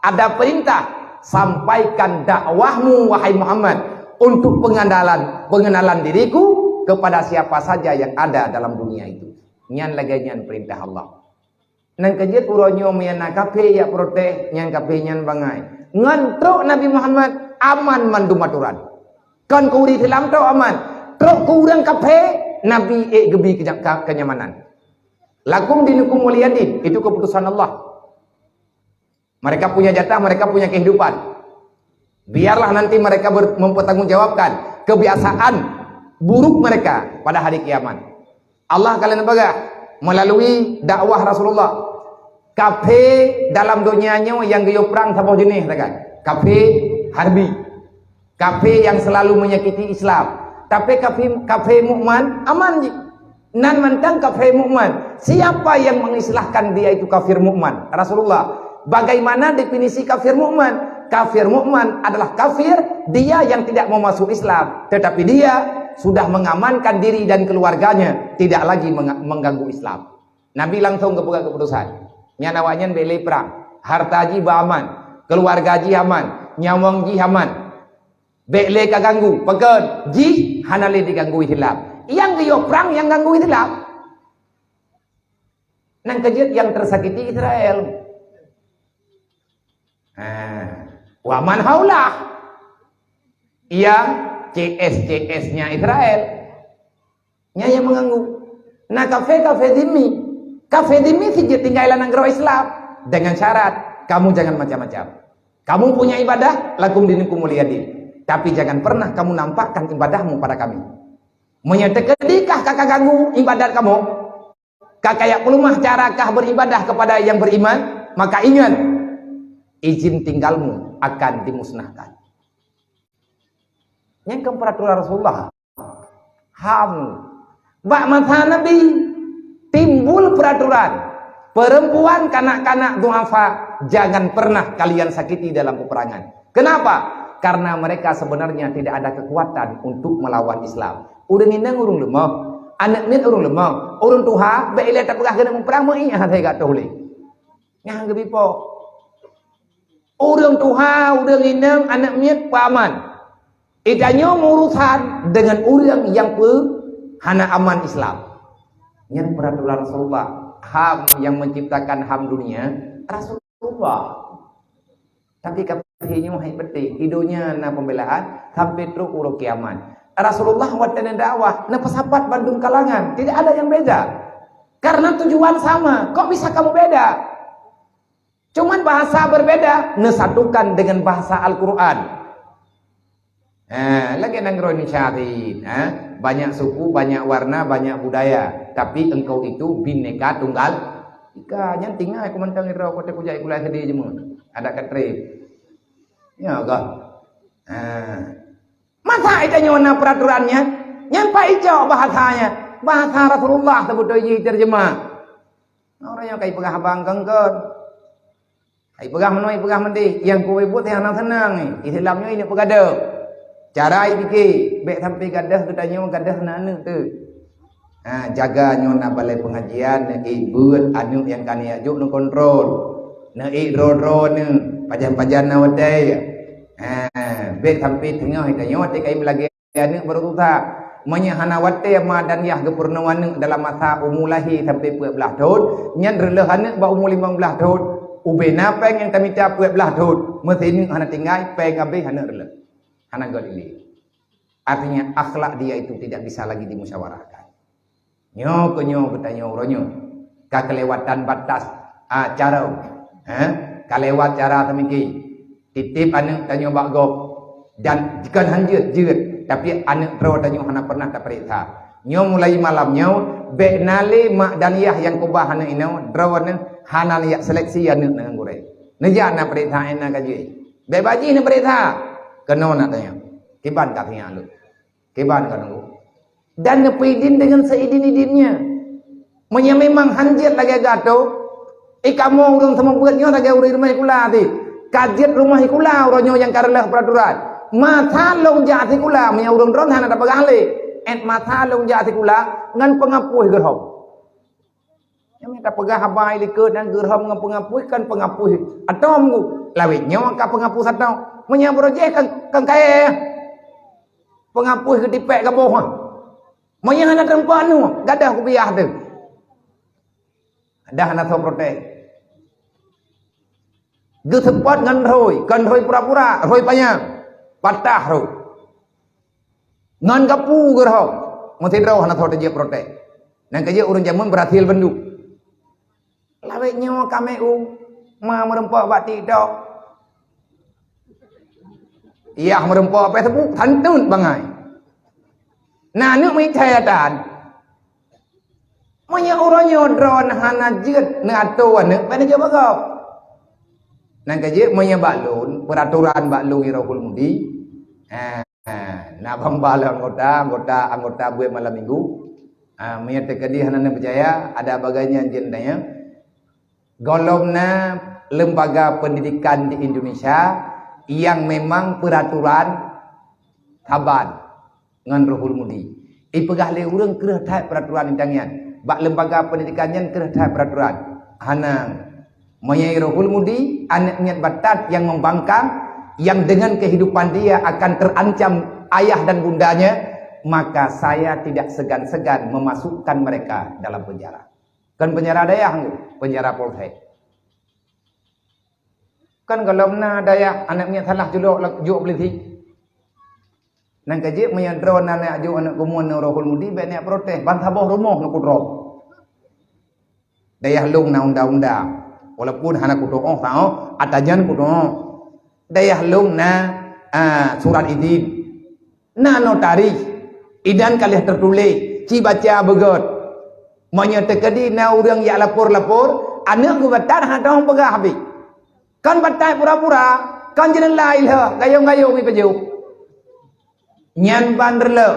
ada perintah, "Sampaikan dakwahmu, wahai Muhammad, untuk pengandalan, pengenalan diriku kepada siapa saja yang ada dalam dunia itu." Nyan lagée nyan perintah Allah. Nyang keujeuet uroe nyoe meunyan na kafé jak protes, nyang kafé nyan bangai. Ngon trok Nabi Muhammad, aman mandum atoran. Kon keu ureuëng Islam trok aman. Trok keu ureuëng kafé, Nabi ék geubi kenya-, ka-, kenyamanan. "Lakum dinukum waliyadin," itu keputusan Allah. Mereka punya jatah, mereka punya kehidupan. Biarlah nanti mereka ber-, mempertanggungjawabkan kebiasaan buruk mereka pada hari kiamat. Allah akan peugah melalui dakwah Rasulullah, kafé dalam donya nyoe nyang geuyue prang saboh jeuneh sagai. Kafé harbi. Kafé yang selalu menyakiti Islam. Tapi kafé, kafé mukmin aman jih. Nan mantong kafé mukmin. Siapa yang mengistilahkan dia itu kafir mukmin? Rasulullah. Bagaimana definisi kafir mukmin? Kafir mukmin adalah kafir, dia yang tidak mau masuk Islam, tetapi dia sudah mengamankan diri dan keluarganya tidak lagi menga-, mengganggu Islam. Nabi langsung geupeugah keputusan. Nyan awaknyan bék lé prang. Harta jih beuaman, keluarga jih aman, nyawöng jih aman. Bék lé ka ganggu. Pakon? Jih hana lé diganggu Islam. Nyang geuyue prang nyang ganggu Islam. Nyang keujeuet nyang tersakiti Israel. Ha. Wa man haulah. Nyang C S C S-nya Israel. Nyan nyang mengganggu. Nah, kafé-kafé zimmi. Kafé zimmi sijeuet tinggai lam nanggroe Islam. Dengan syarat, kamu jangan macam-macam. Kamu punya ibadah, lakum dinukum waliyadin. Tapi jangan pernah kamu nampakkan ibadahmu pada kami. Meunyoe teukeudi kah ka kaganggu ibadat kamoe, ka kajak peuleumah cara kah beribadah kepada yang beriman, maka ingat, izin tinggalmu akan dimusnahkan. Nyan kan peraturan Rasulullah. Ham. Bak masa Nabi, timbul peraturan, perempuan, kanak-kanak, duafa, jangan pernah kalian sakiti dalam peperangan. Kenapa? Karena mereka sebenarnya tidak ada kekuatan untuk melawan Islam. Ureuëng inong ureuëng leumoh, aneuk miet ureuëng leumoh, ureuëng tuha bék ilée tapeugah keuneuk muprang meuiah hase gatoh lé. Nyang geubipo. Ureuëng tuha, ureuëng inong, aneuk miet peuaman. Itanyoe meuurusan dengan ureuëng nyang peu hana aman Islam. Nyan peraturan Rasulullah. Ham nyang menciptakan ham dunia, Rasulullah. Tapi kafé nyoe hai penting, i donya na pembelaan sampai trok uroe kiamat. Rasulullah watée neudakwah, neupeusapat bandum kalangan, tidak ada yang beda. Karena tujuan sama, kok bisa kamu beda? Cuman bahasa berbeda, neusatukan dengan bahasa Al-Quran. Ha, lagée nanggroe Indonesia tadi, ha? Banyak suku, banyak warna, banyak budaya, tapi engkau itu Bhinneka Tunggal Ika. Nyan tinggai ku mantong ira kota kujak kulai sedih jemu. Ada katrip. Ya, gah. Ha. Masa itanyoe na peraturannya? Nyang pai icok bahasanya. Bahasa Rasulullah sebetul jih terjemah. Orang nyang kai peugah abang kengkon. Hai peugah meunoe, peugah meudeh, nyang kuwai buet nyang hana seunang ni. Islam nyoe ini peugadôh. Cara ipike, Bék sampai gadôh geutanyoe gadôh na aneuk teuh. Ha, jaga nyoe na balai pengajian, neuék beuet aneuk nyang ka neujak jok neukontrol. Neuék droe-droe neuh, pajan-pajan na watèe. Ha, bék sampai teungoh geutanyoe watèe kayém lagèe aneuk baru susah. Meunyoe hana watèe ma dan yah geupeurunoe aneuk dalam masa umu lahé sampai peuet blah thon, nyan reuloh aneuk bak umu limong blah thon. Ubé na péng nyang tamita peuet blah thon, meusineuk hana tinggai, péng habéh aneuk reuloh. Hana göt ilé. Artinya akhlak dia itu tidak bisa lagi dimusyawarahkan. Nyoe keu nyoe geutanyoe uroe nyoe ka kelewatan batas, ah, cara, eh? Ka lewat cara seumiki. Titip aneuk tanyoe bak gob dan kon han jeuet, jeuet, tapi aneuk droe tanyoe hana pernah tapeuriksa. Nyoe mulai malam nyoe bék na lé mak dan yah nyang keubah aneuk inoe, droe neuh hana neujak seleksi aneuk ngon gurèe. Neujak na peuriksa ina ka jeuet. Bék bajih na peuriksa. Keunoe na tanyoe. Kiban ka sinyak lôn. Kiban ka nunggu. Dan neupeudin deungon seidin-idinnya. Meunyoe memang han jeuet lagèe gato, eh, kamoe ureueng seumeubeuet nyoe lagèe ureueng rumoh sikula teuh. Ka jeuet rumoh sikula uroe nyoe nyang ka reuloh peuraturan. Masa lôn jak sikula, meunyoe ureueng droeneuh hana tapeugah lé. Ét masa lôn jak sikula ngon peungapui geurhom. Nyang tapeugah haba likot nyan geurhom ngon peungapui, kan peungapui atom ku. Lawét nyoe ka peungapui satom. Meunyoe beurojeh kan, kan kayèe. Peungapui geutipék gaboh. Meunyoe hana teumpat nu, gadôh kupiah teuh. Dah hana soe protes. Geuseupôt ngon rhoi, kon rhoi pura-pura, rhoi panyang. Patah rhoi. Ngon gapu geurhom, meusidroe hana soe teujeuet protes. Nyan ka jeuet ureueng jameun beurhasil bandum. Lawét nyoe ka meu ma meureumpok bak TikTok. Yah meureumpok Facebook, santun bangai. Na aneuk meucaya tan. Meunyoe uroe nyoe droeneuh hana jeuet neuato aneuk, pane jeuet bak gob. Nyan ka jeuet meunyoe bak lôn, peuraturan bak lôn Irohul Mudi. Ha, na bamba lé anggota, anggota, anggota buet malam minggu. Ha, meunyoe teukeudi hana neupeucaya, ada bagai nyan jeuet tanya. Gohlom na lembaga pendidikan di Indonesia yang memang peuraturan saban ngon Rohul Mudi. Ipeugah lé ureueng kreueh that peuraturan intan nyan. Bak lembaga pendidikan nyan kreueh that peuraturan. Hana. Meunyoe Rohul Mudi, aneuk miet batat yang membangkang, yang dengan kehidupan dia akan terancam ayah dan bundanya, maka saya tidak segan-segan memasukkan mereka dalam penjara. Kon penjara dayah, penjara polsek. Kan gohlom na dayah aneuk miet salah culok jok polisi. Nyan ka jeuet meunyoe droeneuh neujak jok aneuk keumuen ngon Rohul Mudi, bék neujak protes, ban saboh rumoh neukudroe. Dayah lôn na undang-undang, walaupun hana kutuoh saboh, ata nyan kutuoh. Dayah lôn na, a, surat idin. Na notaris, inan ka lheueh teutuléh, ci baca beugöt. Meunyoe teukeudi na ureueng jak lapor-lapor, aneuk geuh batat hana teupeugah habéh. Kon batat pura-pura, kon jeuneulai lheueh, gayong-gayong ipajoh. Nyan ban reuloh.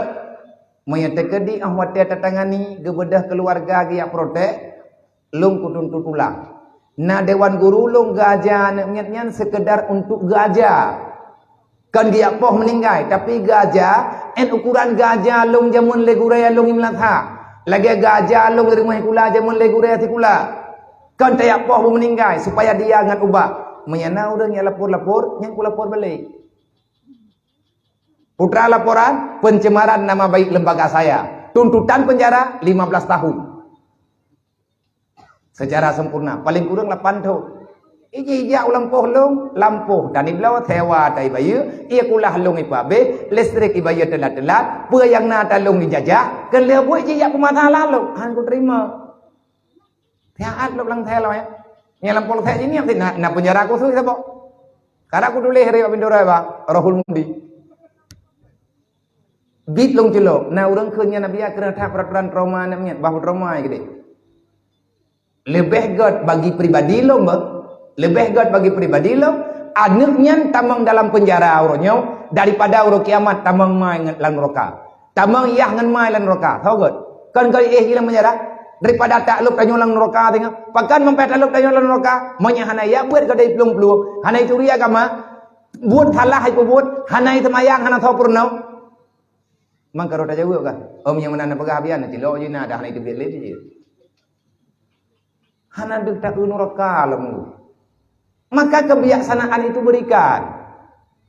Meunyoe teukeudi óh watée tatangani geubeudôh keuluwarga geujak protes, lôn kutuntut pulang. Na dewan guru lôn geuaja aneuk miet nyan seukeudar untuk geuaja. Kon geujak poh meuninggai, tapi geuaja, 'et ukuran geuaja lôn jameun lé gurée lôn i meulatha. Lagée geuaja lôn i rumoh sikula jameun lé gurée sikula. Kon tajak poh beumeuninggai supaya dia ngat ubak. Meunyoe na ureuëng nyang lapor-lapor, nyan kulapor balek. Putra laporan pencemaran nama baik lembaga saya. Tuntutan penjara lima belas tahun. Secara sempurna, paling kurang lapan thon. Ijih jak u lampôh lôn, lampôh tan ibloe, sewa tan ibayeue, ie kulah lôn ipabeh, listrik ibayeue teulat-teulat, peue nyang na ata lôn ijajah, keu lheueh buet jih jak peumasalah lôn, han kuterima. Siat lôn lam sel, ya. Nyang lam polsek jih nyan na, na penjara khusus saboh. Karena kutuléh dari Pak Bintoro, Pak, Rohul Mudi. Bit lôn culok, na ureuëng kheun nyan Nabi, keureuna that peuraturan trauma aneuk miet, bah trauma keudeh. Leubeh gét bagi pribadi lôn, bah. Leubeh gét bagi pribadi lôn, aneuk nyan tamong dalam penjara uroe nyoe daripada uroe kiamat tamong ma ngon lam nuraka. Tamong yah ngon ma lam nuraka. Soe gét? Kon keu éh jih lam penjara. Daripada taklok tanyoe lam nuraka singoh. Pakon meupaih taklok tanyoe lam nuraka? Meunyoe hana jak beuet keu dai plueng-plueng, hana ituri agama, buet salah ipeubuet, hana iseumayang, hana soe peurunoe. Maka roh tajaweueb kah? Om nyang meunan peugah bian, cilok jih na dah, hana teubiet lé jih. Hana deuh taeu nuraka lom. Maka kebijaksanaan itu berikan.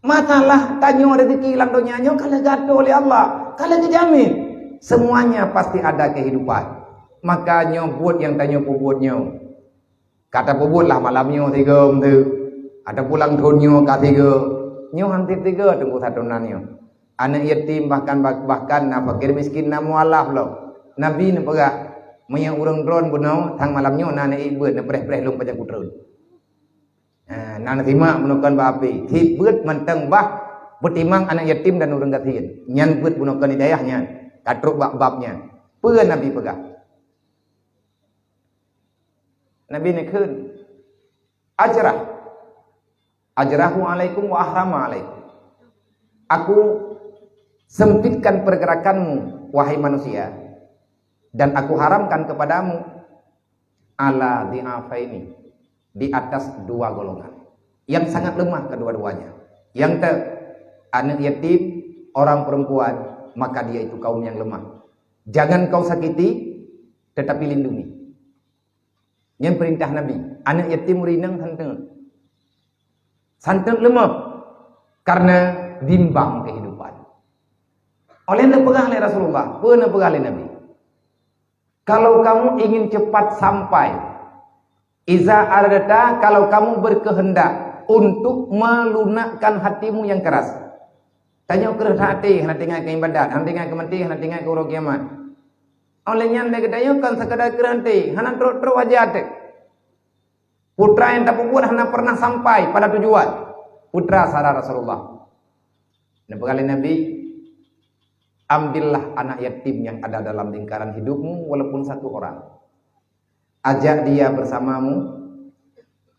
Masalah tanyoe rezeki lam donya nyoe ka lheueh geuatur lé Allah, ka lheueh geujamin. Semuanya pasti ada kehidupan. Maka nyoe buet nyang tanyoe peubuet nyoe. Ka tapeubuet lah malam nyoe sigoe teuk. Atawa pulang thon nyoe ka sigoe. Nyoe han tiep sigoe teungku satonan nyoe. Aneuk yatim bahkan, bahkan na fakir miskin na mualaf lom. Nabi neupeugah, meunyoe ureuëng droen bunoe, sang malam nyoe na neuék beuet, neupreh-preh lom pajan kutreun. Ha, na neusimak bunoe kon bak api. Seb beuet mantong bah beutimang aneuk yatim dan ureuëng gasien. Nyan beuet bunoe kon di dayah nyan. Ka trok bak bab nyan. Peue Nabi peugah? Nabi neukheun, "Ajrah. Ajrahu alaikum wa ahrama alaikum." Aku sempitkan pergerakanmu, wahai manusia, dan aku haramkan kepadamu ala dhi'afaini, di atas dua golongan yang sangat lemah kedua-duanya. Yang te, aneuk yatim, orang perempuan, maka dia itu kaum yang lemah. Jangan kau sakiti, tetapi lindungi. Nyan perintah Nabi. Aneuk yatim ureuëng inong santeuk. Santeuk leumoh karena bimbang kehidupan. Oleh neupeugah lé Rasulullah, peue neupeugah lé Nabi? Kalau kamu ingin cepat sampai, iza aradta, kalau kamu berkehendak untuk melunakkan hatimu yang keras. Tanyoe kreueh that até, hana teuingat keu ibadat, hana teuingat keu maté, hana teuingat keu uroe kiamat. Oleh nyan lé geutanyoe kon sekadar kreueh até, hana trok-trok aja até. Putra nyang tapeubuet hana pernah sampai pada tujuan. Putra sara Rasulullah. Neupeugah lé Nabi, "Ambillah anak yatim yang ada dalam lingkaran hidupmu, walaupun satu orang. Ajak dia bersamamu,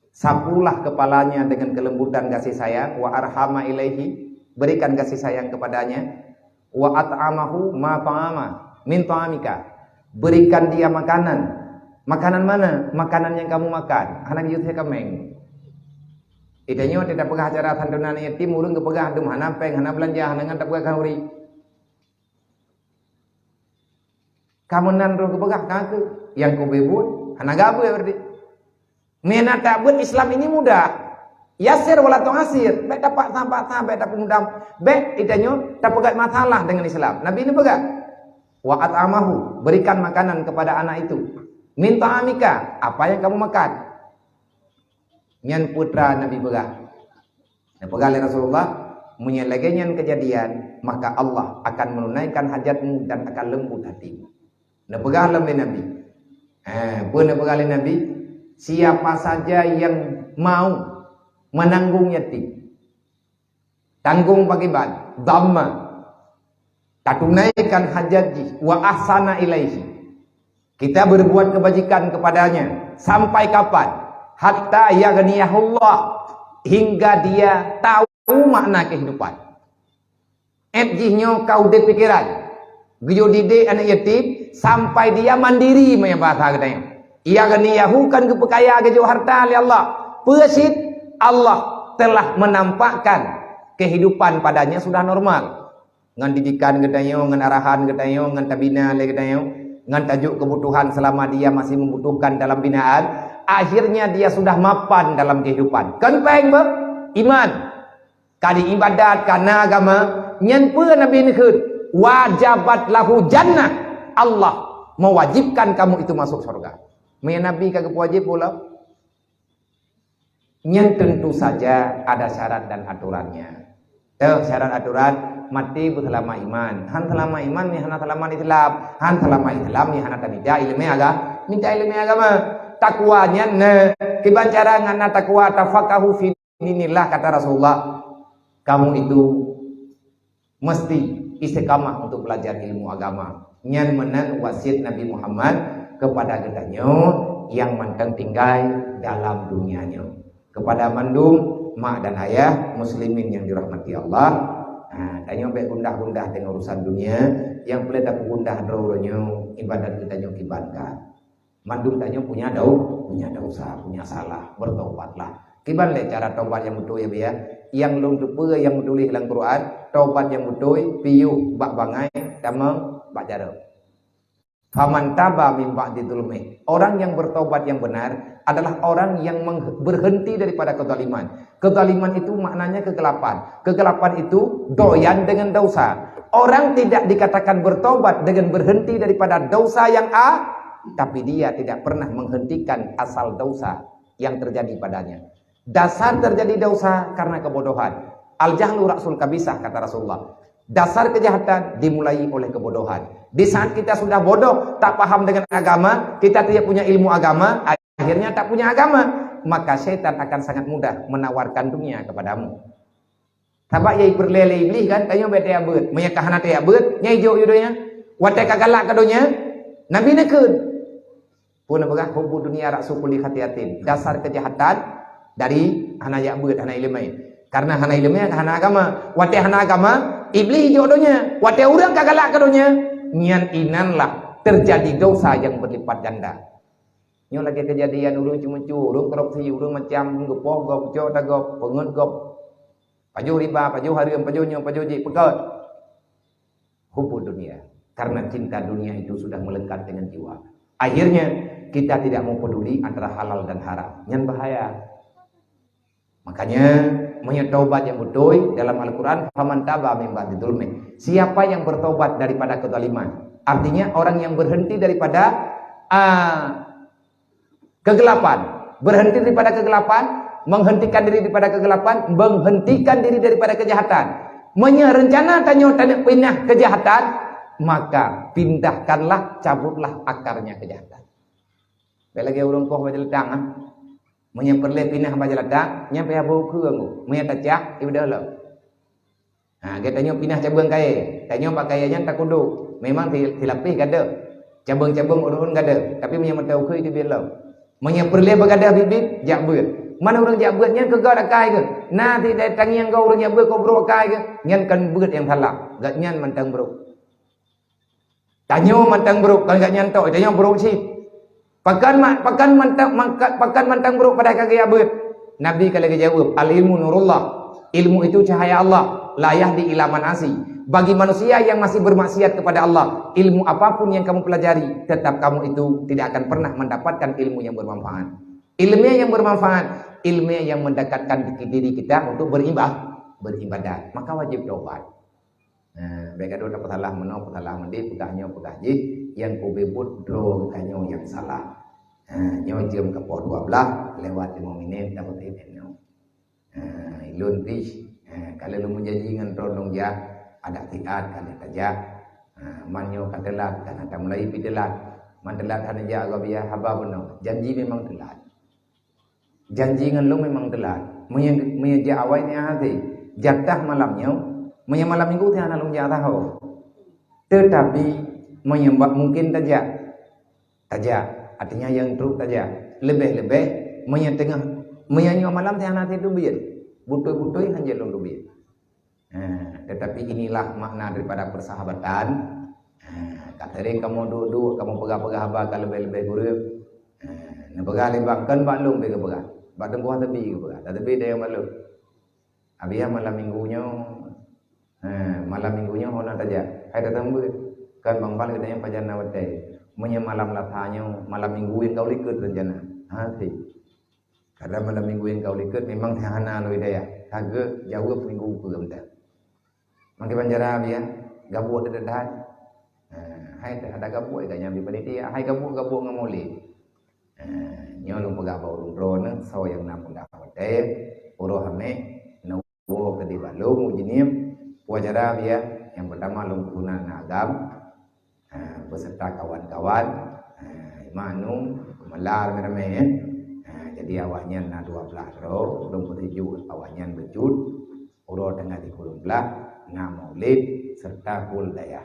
sapulah kepalanya dengan kelembutan kasih sayang, wa arhama ilaihi, berikan kasih sayang kepadanya, wa at'amahu ma ta'ama min ta'amika, berikan dia makanan." Makanan mana? Makanan yang kamu makan. Hana geuyue kameng. Itanyoe teuka peugah acara santunan yatim, ureuëng geupeugah dum hana péng, hana beulanja, hana ngon tapeugah khanuri. Kamoe nan roh geupeugah ka keu, nyang keu beuet, hana gabeuet berarti. Meunan tabeuet Islam ini mudah. Yasir wala tu'asir. Bék tapaksa-paksa, bék tapeumudam, bék itanyoe tapeugét masalah dengan Islam. Nabi ni peugah, "Wa at'amahu, berikan makanan kepada anak itu. Min ta'amika, apa yang kamu makan." Nyan putra Nabi peugah. Neupeugah lé Rasulullah, "Meunyoe lagée nyan keujadian, maka Allah akan menunaikan hajatmu dan akan lembut hatimu." Neupeugah lom lé Nabi. Eh, peue neupeugah lé Nabi? Siapa saja yang mau menanggung yatim, tanggong pakriban, dhamma, tatunaikan hajat jih, wa ahsana ilaihi. Kita berbuat kebajikan kepadanya sampai kapan? Hatta yaghniyahullah, hingga dia tahu makna kehidupan. Ép jih nyoe ka udeb pikeran. Geuyue didik aneuk yatim sampai dia mandiri, meunyoe bahasa geutanyoe. Yagniyahu kan geupeukaya geujok harta lé Allah. Peue cit? Allah telah menampakkan kehidupan padanya sudah normal. Ngon didikan geutanyoe, ngon arahan geutanyoe, ngon tabina lé geutanyoe, ngon tajok keubutuhan selama dia masih membutuhkan dalam binaan, akhirnya dia sudah mapan dalam kehidupan. Kon péng beuh, iman. Ka di ibadat, ka na agama, nyan peue Nabi neukheun, "Wajabat lahu jannah." Allah mewajibkan kamu itu masuk surga. Meunyoe Nabi ka geupeuwajib pulo, nyan tentu saja ada syarat dan aturannya. Teuh syarat aturan, maté beuseulama iman. Han seulama iman, ni hana seulama Islam. Han seulama Islam, ni hana tamita ileumé aga-, mita ileumé agama. Takwa nyan, nah, kiban cara ngon na takwa, tafaqahu fi dinillah, kata Rasulullah, kamu itu mesti istiqamah untuk belajar ilmu agama. Nyan meunan wasiat Nabi Muhammad kepada geutanyoe nyang mantong tinggai dalam dunia nyoe. Kepada mandum mak dan ayah muslimin yang dirahmati Allah, ha, tanyoe bék gundah-gundah dengan urusan dunia, nyang peureulée tapeugundah droe-droe nyoe ibadat geutanyoe kiban ka. Mandum tanyoe punya dau-, punya dosa, punya salah. Bertobatlah. Kiban lé cara tobat nyang beutôi, ya, biya? Nyang lôn teupeue nyang teutuléh lam Quran, tobat nyang beutôi, piôh bak bangai, tamong bak jaroe. Faman taba min ba'di zulmih. Orang yang bertobat yang benar adalah orang yang meng-, berhenti daripada kezaliman. Kezaliman itu maknanya kegelapan. Kegelapan itu doyan dengan dosa. Orang tidak dikatakan bertobat dengan berhenti daripada dosa yang a, tapi dia tidak pernah menghentikan asal dosa yang terjadi padanya. Dasar terjadi dosa karena kebodohan. Al-jahlu ra'sul kabisah, kata Rasulullah. Dasar kejahatan dimulai oleh kebodohan. Di saat kita sudah bodoh, tak paham dengan agama, kita tidak punya ilmu agama, akhirnya tak punya agama, maka setan akan sangat mudah menawarkan dunia kepadamu. Sabab nyang peureulée lé Iblih kan, tanyoe bék tajak beuet. Meunyoe ka hana tajak beuet, nyang ijok yue donya. Watée ka galak keu donya, Nabi neukheun. Peue neupeugah, "Hubbu dunya ra'su kulli khati'atin." Dasar kejahatan dari hana jak beuet, hana ileumé. Karena hana ileumé, hana agama. Watée hana agama, Iblih ijok donya. Watée ureuëng ka galak keu donya, nyan inan lah terjadi dosa yang berlipat ganda. Nyoe lagée kejadian ureuëng ceumeucue, ureuëng korupsi, ureuëng macam geupoh gob, cok tagob, peungeut gob. Pajoh riba, pajoh hareuem, pajoh nyoe, pajoh jih, peugét. Hubbu dunia. Karena cinta dunia itu sudah melekat dengan jiwa. Akhirnya, kita tidak mau peduli antara halal dan haram. Nyan bahaya. Makanya, meunyoe taubat nyang beutôi dalam Al-Quran, "Faman taba min ba'di zulmi." Siapa yang bertobat daripada kezaliman? Artinya, orang yang berhenti daripada, ah, kegelapan. Berhenti daripada kegelapan, menghentikan diri daripada kegelapan, menghentikan diri daripada kejahatan. Meunyoe rencana tanyoe taneuk pinah kejahatan, maka pindahkanlah, cabutlah akarnya kejahatan. Bék lagée ureuëng koh bajeulatang, ah. Meunyoe peureulée pinah bajeulatang, nyan payah beu ukeue anggô. Meunyoe tacah, ibadah lom. Ha, geutanyoe pinah cabeueng kayée. Tanyoe bak kayée nyan takudok. Memang si-, silapéh gadôh. Cabeueng-cabeueng ureuëng gadôh. Tapi meunyoe mantong ukeue teubiet lom. Meunyoe peureulée beugadôh biet-biet, jak beuet. Man ureuëng jak beuet nyan keu gét akai geuh. Na si tangieng gét ureuëng jak beuet keu brok akai geuh. Nyan kon beuet nyang salah. Gét nyan mantong brok. Tanyoe mantong brok, kon gét nyan tok, tanyoe brok cit. Pakon ma-, pakon mantong, mangka-, pakon mantong brok padahai ka geujak beuet? Nabi ka lheueh geujaweueb, "Al-ilmu nurullah." Ilmu itu cahaya Allah. "La yahdi illa man asi." Bagi manusia yang masih bermaksiat kepada Allah, ilmu apapun yang kamu pelajari, tetap kamu itu tidak akan pernah mendapatkan ilmu yang bermanfaat. Ilmu yang bermanfaat, ilmu yang mendekatkan diri kita untuk beribadah, beribadat. Maka wajib taubat. Ha, bék gadôh tapeusalah meunoe, peusalah meudéh, peugah nyoe, peugah jih, nyang keubeubeuet droe geutanyoe nyang salah. Ha, nyoe jeuem ka poh dua blaih, lewat lima minit, dah beutôi nyoe. Ha, ilôn pih, ha, ka lheueh lôn meujanji ngon droe lôn jak, adak siat ka lheueh tajak. Ha, man nyoe ka teulat, ka na tamulai pih teulat. Man teulat hana jak, gob ya haba bunoe. Janji memang teulat. Janji ngon lôn memang teulat. Meunyoe, meunyoe jak awai nyan hase, jatah malam nyoe, meunyoe malam minggu teuh hana lôn jak saho. Teutapi, meunyoe bak mungken tajak, tajak. Artinya nyang trok tajak. Leubeh-leubeh, meunyoe teungoh, meunyoe nyoe malam teuh hana teubiet. Beutôi-beutôi hana lôn teubiet. Ha, tetapi inilah makna daripada persahabatan. Ha, ka sering kamoe duek-duek, kamoe peugah-peugah haba ka leubeh-leubeh gureueng. Ha, neupeugah lé bang, kon bak lôn pih geupeugah. Bak Teungku Hasabi geupeugah. Hasabi dayang bak lôn. Abih malam minggu nyoe, ha, malam minggu nyoe hana tajak. Hai datang beuet. Kon bang bal geutanyoe pajan na watèe. Meunyoe malam Lasa nyoe, malam minggu nyang ka u likot rencana. Ha, si. Kadang malam minggu nyang ka u likot memang hana lôn hidayah. Ka geujaweueb minggu ukeue mantong. Makai banjara biya, gabuek teudedah. Ha, hai teuh ada gabuek ka nyang panitia, hai gabuek-gabuek ngon mulod. Ha, nyoe lôn peugah bak ureueng droeneuh, soe nyang na mudah watèe, uroe Hamèh, neuwoe keudeh bak lôn, ujeuniem, peue cara biya. Nyang peutama lôn peuguna na agam, ha, beserta kawan-kawan, ha, Imam Anung, Melar, ramé-ramé, ya. Ha, jadi awaknyan na dua blaih droe, lôn peutuju awaknyan beujeuet, uroe teungoh sikureueng blaih, na maulid, serta hol dayah.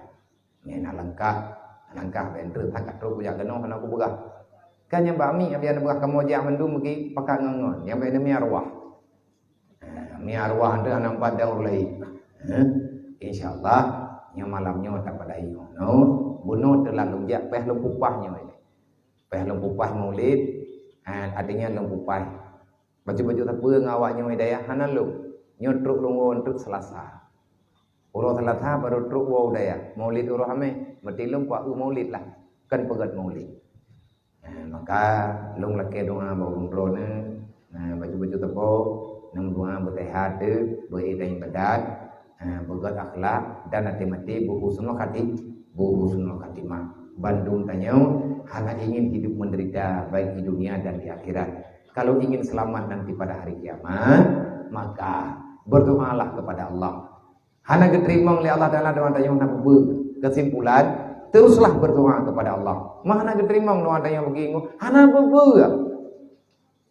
Nyan na langkah, langkah bèk treuk, takat trok kujak keunoe, hana kupeugah. Kan nyang bak mi, abian peugah kamoe jak mandum bagi pakat ngon-ngon, nyang bèk neumi arwah. Ha, mi arwah tu aneuk empat dan ureueng laén. Ha? Insya Allah, nyoe malam nyoe tapadai nyoe. Bunoe teulat lôn jak, payah lôn pupah nyoe. Payah lôn pupah maulid, ha, artinya lôn pupah. Baju-baju sapeue ngon awak nyoe hidayah hana lôn. Nyoe trok lôn woe trok Selasa. Uroe Seulasa baru trok woe u dayah. Maulid uroe Hameh, meutilom kuah u maulid lah. Kan peugét maulid. Nah, maka lôn lakée doa bak ureuëng droeneuh, nah, bacut-bacut teupok, nyang doa beuseuhat, beu-ék dan ibadat, nah, beugét akhlak, dan até maté beuhusnul khati-, beuhusnul khatimah. Bandum tanyoe hana ingin hidup menderita, baik di dunia dan di akhirat. Kalau ingin selamat nanti pada hari kiamat, maka berdoalah kepada Allah. Hana geuteurimong lé Allah Taala doa tanyoe, hana beubeue. Kesimpulan, teruslah berdoa kepada Allah. Mah hana geuteurimong doa tanyoe, bagi ingat, hana beubeue.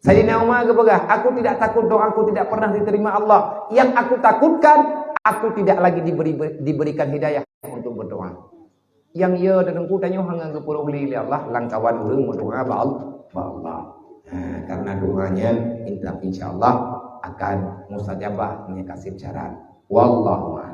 Saidina Umar geupeugah, "Aku tidak takut doaku tidak pernah diterima Allah. Yang aku takutkan, aku tidak lagi diberi, diberikan hidayah untuk berdoa." Nyang ya, teungku, tanyoe hana geupeureulee lé Allah lam kawan ureuëng meudoa bak Allah. Bak Allah. Ha, karena doanya, insya Allah akan mustajabah meunyo kaseb syarat. Wallahu a'lam.